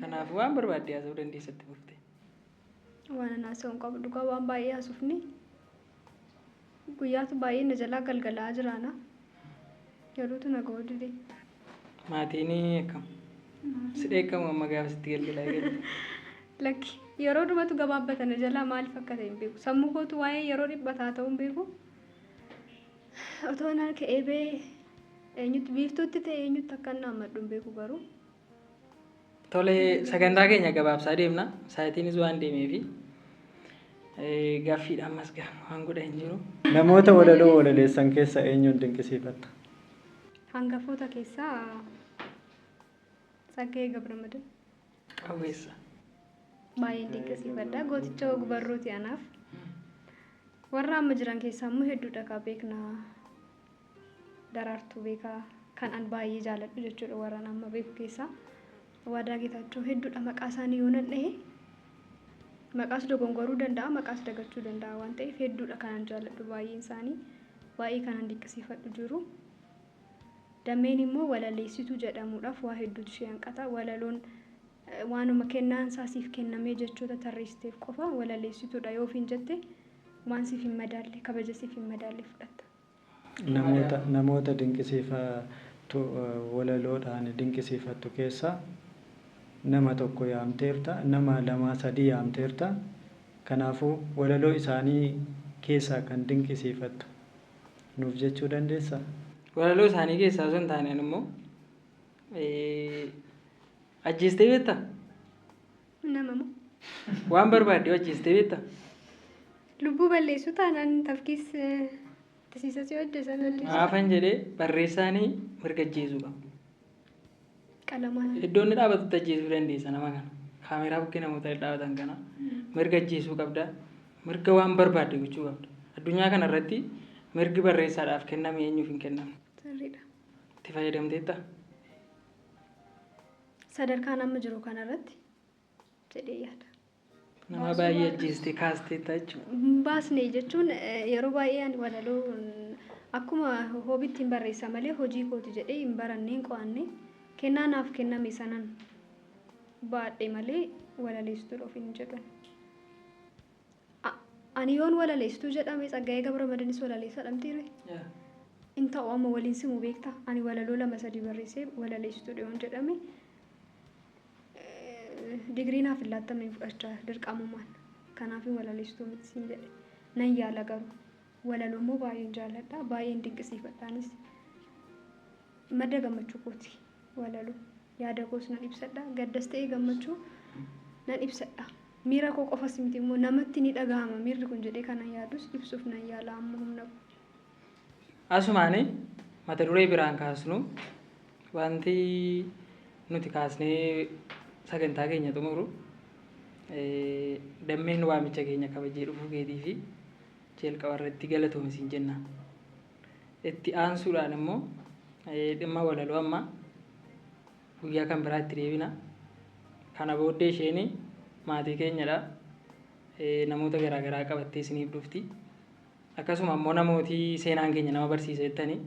Kanaaf waan barbaadde haasa'uu dandeessa itti fufte. Waan ani haasa'u hin qabu dhugaa waan baay'ee haasofni. Guyyaatu baay'ee na jalaa galgalaa jiraana. Yerootu na ga'uu dide. Maatiin akkam? Si dheekkamu amma gaafa sitti galgalaa galu. Lakki yeroo dhumatu gabaabbata na jalaa maaliif akka ta'e hin beeku. Sammuu kootu waa'ee yeroo dhiphataa ta'uu hin beeku. Otoo na ka'ee bee eenyutti biiftuutti ta'e eenyutti akka inni hammadhu hin beeku garuu. Tole sagantaa keenya gabaabsaa deemna. Sa'aatiinis waan deemeefi gaaffiidha ammas waan godha hin jiru. Namoota walaloo walaleessan keessaa eenyuun dinqisiifatta? Hangafoota keessaa Tsaggaayee Gabramadin Qawweessa. baay'een dinqisiifadha. Gooticha og-barruuti anaaf. Warra amma jiran keessaa immoo hedduudha kaa beekna. Daraartuu beekaa kan an baay'ee jaaladhu jechuudha warra an amma beeku keessaa. Waadaa Geetaachoo hedduudha maqaa isaanii yoo nan dhahe maqaas dogongoruu danda'a maqaas dagachuu danda'a waan ta'eef hedduudha kan an jaaladhu baay'een isaanii. Baay'ee kanan dinqisiifadhu jiru. Dammeen immoo walaleessituu jedhamuudhaaf waa hedduutu ishee hanqata. Walaloon waanuma kennaan isaa siif kennamee jechoota tarreessiteef qofa walaleessituudha yoo ofiin jette waan siif hin madaalle, kabaja siif hin madaalle fudhatta. Namoota dinqisiifattu, walaloodhaan dinqisiifattu keessaa nama tokko yaamteerta, nama lamaa sadii yaamteerta. Kanaafuu walaloo isaanii keessaa kan dinqisiifattu nuuf jechuu dandeessaa? Walaloo isaanii keessaa osoo hin taane immoo ajjeestee beektaa? Nama moo? Waan barbaadde ajjeestee beektaa? Lubbuu balleessuu taanaan tafkiis tisiisa si hojjetan balleessu. Maafan jedhee barreessaanii mirga ajjeesuu qaba. Qalamaan. Iddoo inni dhaabatutti ajjeesuu dandeessa nama kana. Kaameeraa bukkee namoota dhaabatan kana mirga ajjeesuu qabda. Mirga waan barbaadde gochuu qabda. Addunyaa kana irratti mirgi barreessaadhaaf kenname eenyuuf hin kennamne. Sirriidha. Itti fayyadamteetta? Sadarkaan amma jiru kanarratti jedhee yaada. Nama baay'ee ajjeestee kaasteetta jechuudha. Baasne jechuun yeroo baay'ee ani walaloo akkuma hoobitti hin barreessa malee hojii kooti jedhee hin baranne, hin qo'anne. Kennaa naaf kenname sanan baadhe malee walaleessituudha ofiin hin jedhan. Ani yoon walaleessituu jedhame Tsaggaayee Gabramadiinis walaleessaa dhamtiire. In ta'u amma waliin simu beektaa, ani walaloo lama sadii barreessee walaleessituudha yoon jedhame digirii naaf hin laattamne fudhachaa dirqamumaan. Kanaaf walaleessituu miti siin jedhe. Nan yaala garuu. Walaloo immoo baay'een jaalladha, baay'een dinqisiifadhaanis. Madda gammachuu kooti walaloo. Yaada koos nan ibsadha, gaddas ta'ee gammachuu nan ibsadha. Miira koo qofas miti immoo namatti ni dhagahama miirri kun jedhee kanan yaadus ibsuuf nan yaala amma humna koo. Asumaani mata duree biraan kaasnu, wanti nuti kaasnee sagantaa keenya xumuru, dammeen waamicha keenya kabajee dhufuu keetii fi jalqaba irratti galatoomi siin jenna. Itti aansuudhaan immoo dhimma walaloo amma guyyaa kan biraa itti deebina. Kana booddee isheen maatii keenyadha. Namoota garaagaraa qabattee isiniif dhufti. Akkasuma immoo namooti seenaan keenya nama barsiisa jettanii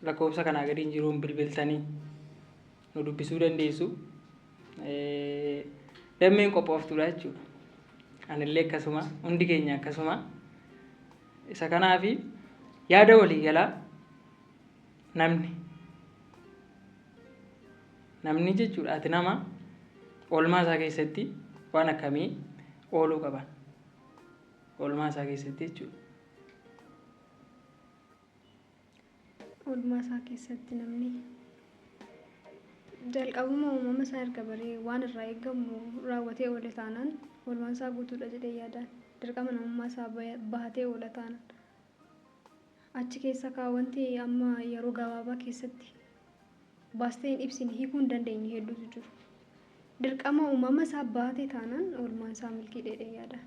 lakkoofsa kanaa gadiin jiruun bilbiltanii nu dubbisuu dandeessu. Dammeen qophooftuudha jechuudha. Anillee akkasuma, hundi keenya akkasuma. Isa kanaafi yaada waliigalaa namni jechuudha, ati nama oolmaa isaa keessatti waan akkamii ooluu qaba? Oolmaa isaa keessatti jechuudha. Oolmaa isaa keessatti namni jalqabuma uumama isaa erga baree waan irraa eegamu raawwatee oole taanaan oolmaan isaa guutuudha jedhee yaadaan. Dirqama namummaa isaa bahatee oola taanaan. Achi keessa kaawwanti amma yeroo gabaabaa keessatti baastee hin ibsine, hiikuu hin dandeenye hedduutu jiru. Dirqama uumama isaa bahatee taanaan oolmaan isaa milkii jedhee yaadaan.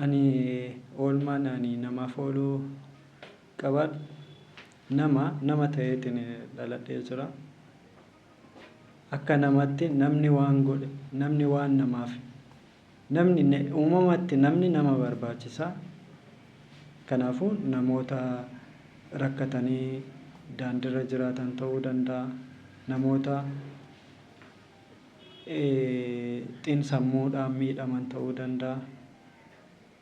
Ani oolmaan ani namaaf ooluu qabaadhu nama ta'eetiin dhaladhee jira. Akka namatti namni waan godhe, namni waan namaaf, namni uumamatti namni nama barbaachisa. Kanaafuu namoota rakkatanii daandiirra jiraatan ta'uu danda'a. Namoota xiinsammuudhaan miidhaman ta'uu danda'a.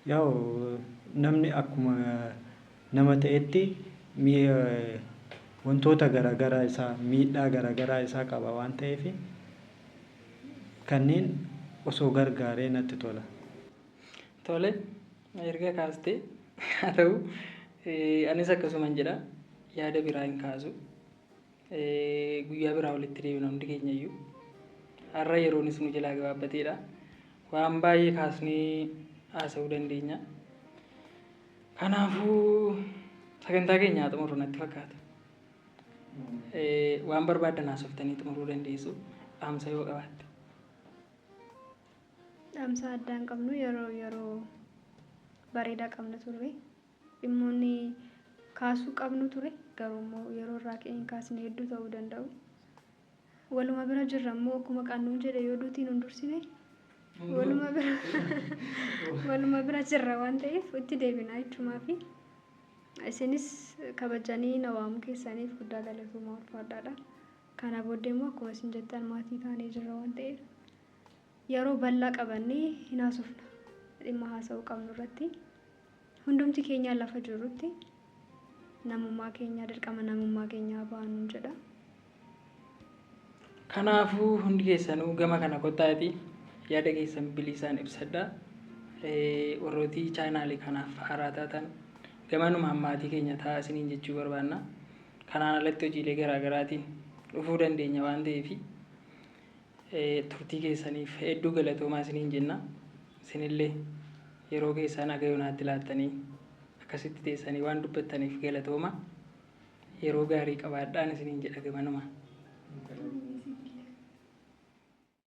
Yaa'u namni akkuma nama ta'etti wantoota garaagaraa isaa, miidhaa garaagaraa isaa qaba waan ta'eef kanneen osoo gargaaree natti tola. Tole, erga kaastee haa ta'u, anis akkasuman jedha, yaada biraa hin kaasu. Guyyaa biraa walitti deebina hundi keenya iyyuu. Har'a yeroonis nu jalaa gabaabbateedha. Waan baay'ee kaasnee haasa'uu dandeenya. Kanaafuu sagantaa keenya haa xumurru natti fakkaata. Waan barbaaddan haasoftanii xumuruu dandeessu, dhaamsa yoo qabaatte. Dhaamsa addaa hin qabnu, yeroo bareedaa qabna turre. Dhimmoonni kaasuu qabnu ture garuu immoo yeroo irraa ka'ee hin kaasne hedduu ta'uu danda'u. Waluma bira jirra immoo akkuma qannuun jedhe yoo duutiin hin dursine Waluma bira waluma bira jirra waan ta'eef itti deebinaa jechuumaa fi isinis kabajanii na waamuu keessaniif guddaa galatoomaa, ulfaadhaadha. Kana booddee immoo akkuma isin jettan maatii taanee jirra waan ta'eef yeroo bal'aa qabannee hin haasofna, dhimma haasa'uu qabnu irratti hundumti keenya lafa jirrutti namummaa keenya, dirqama namummaa keenyaa baanu jedha. Kanaafuu hundi keessanuu gama kana kottaati yaada keessan bilisaan ibsadhaa. Warrootii chaanaalii kanaaf haaraa taatan gamanumaan maatii keenya taa'aa isiniin jechuu barbaanna. Kanaan alatti hojiilee garaa garaatiin dhufuu dandeenya waan ta'eef turtii keessaniif hedduu galatoomaa isiniin jenna. Isinillee yeroo keessan haga yoonaatti laattanii akkasitti teessanii waan dubbattaniif galatooma. Yeroo gaarii qabaadhaan isiniin jedha gamanuma.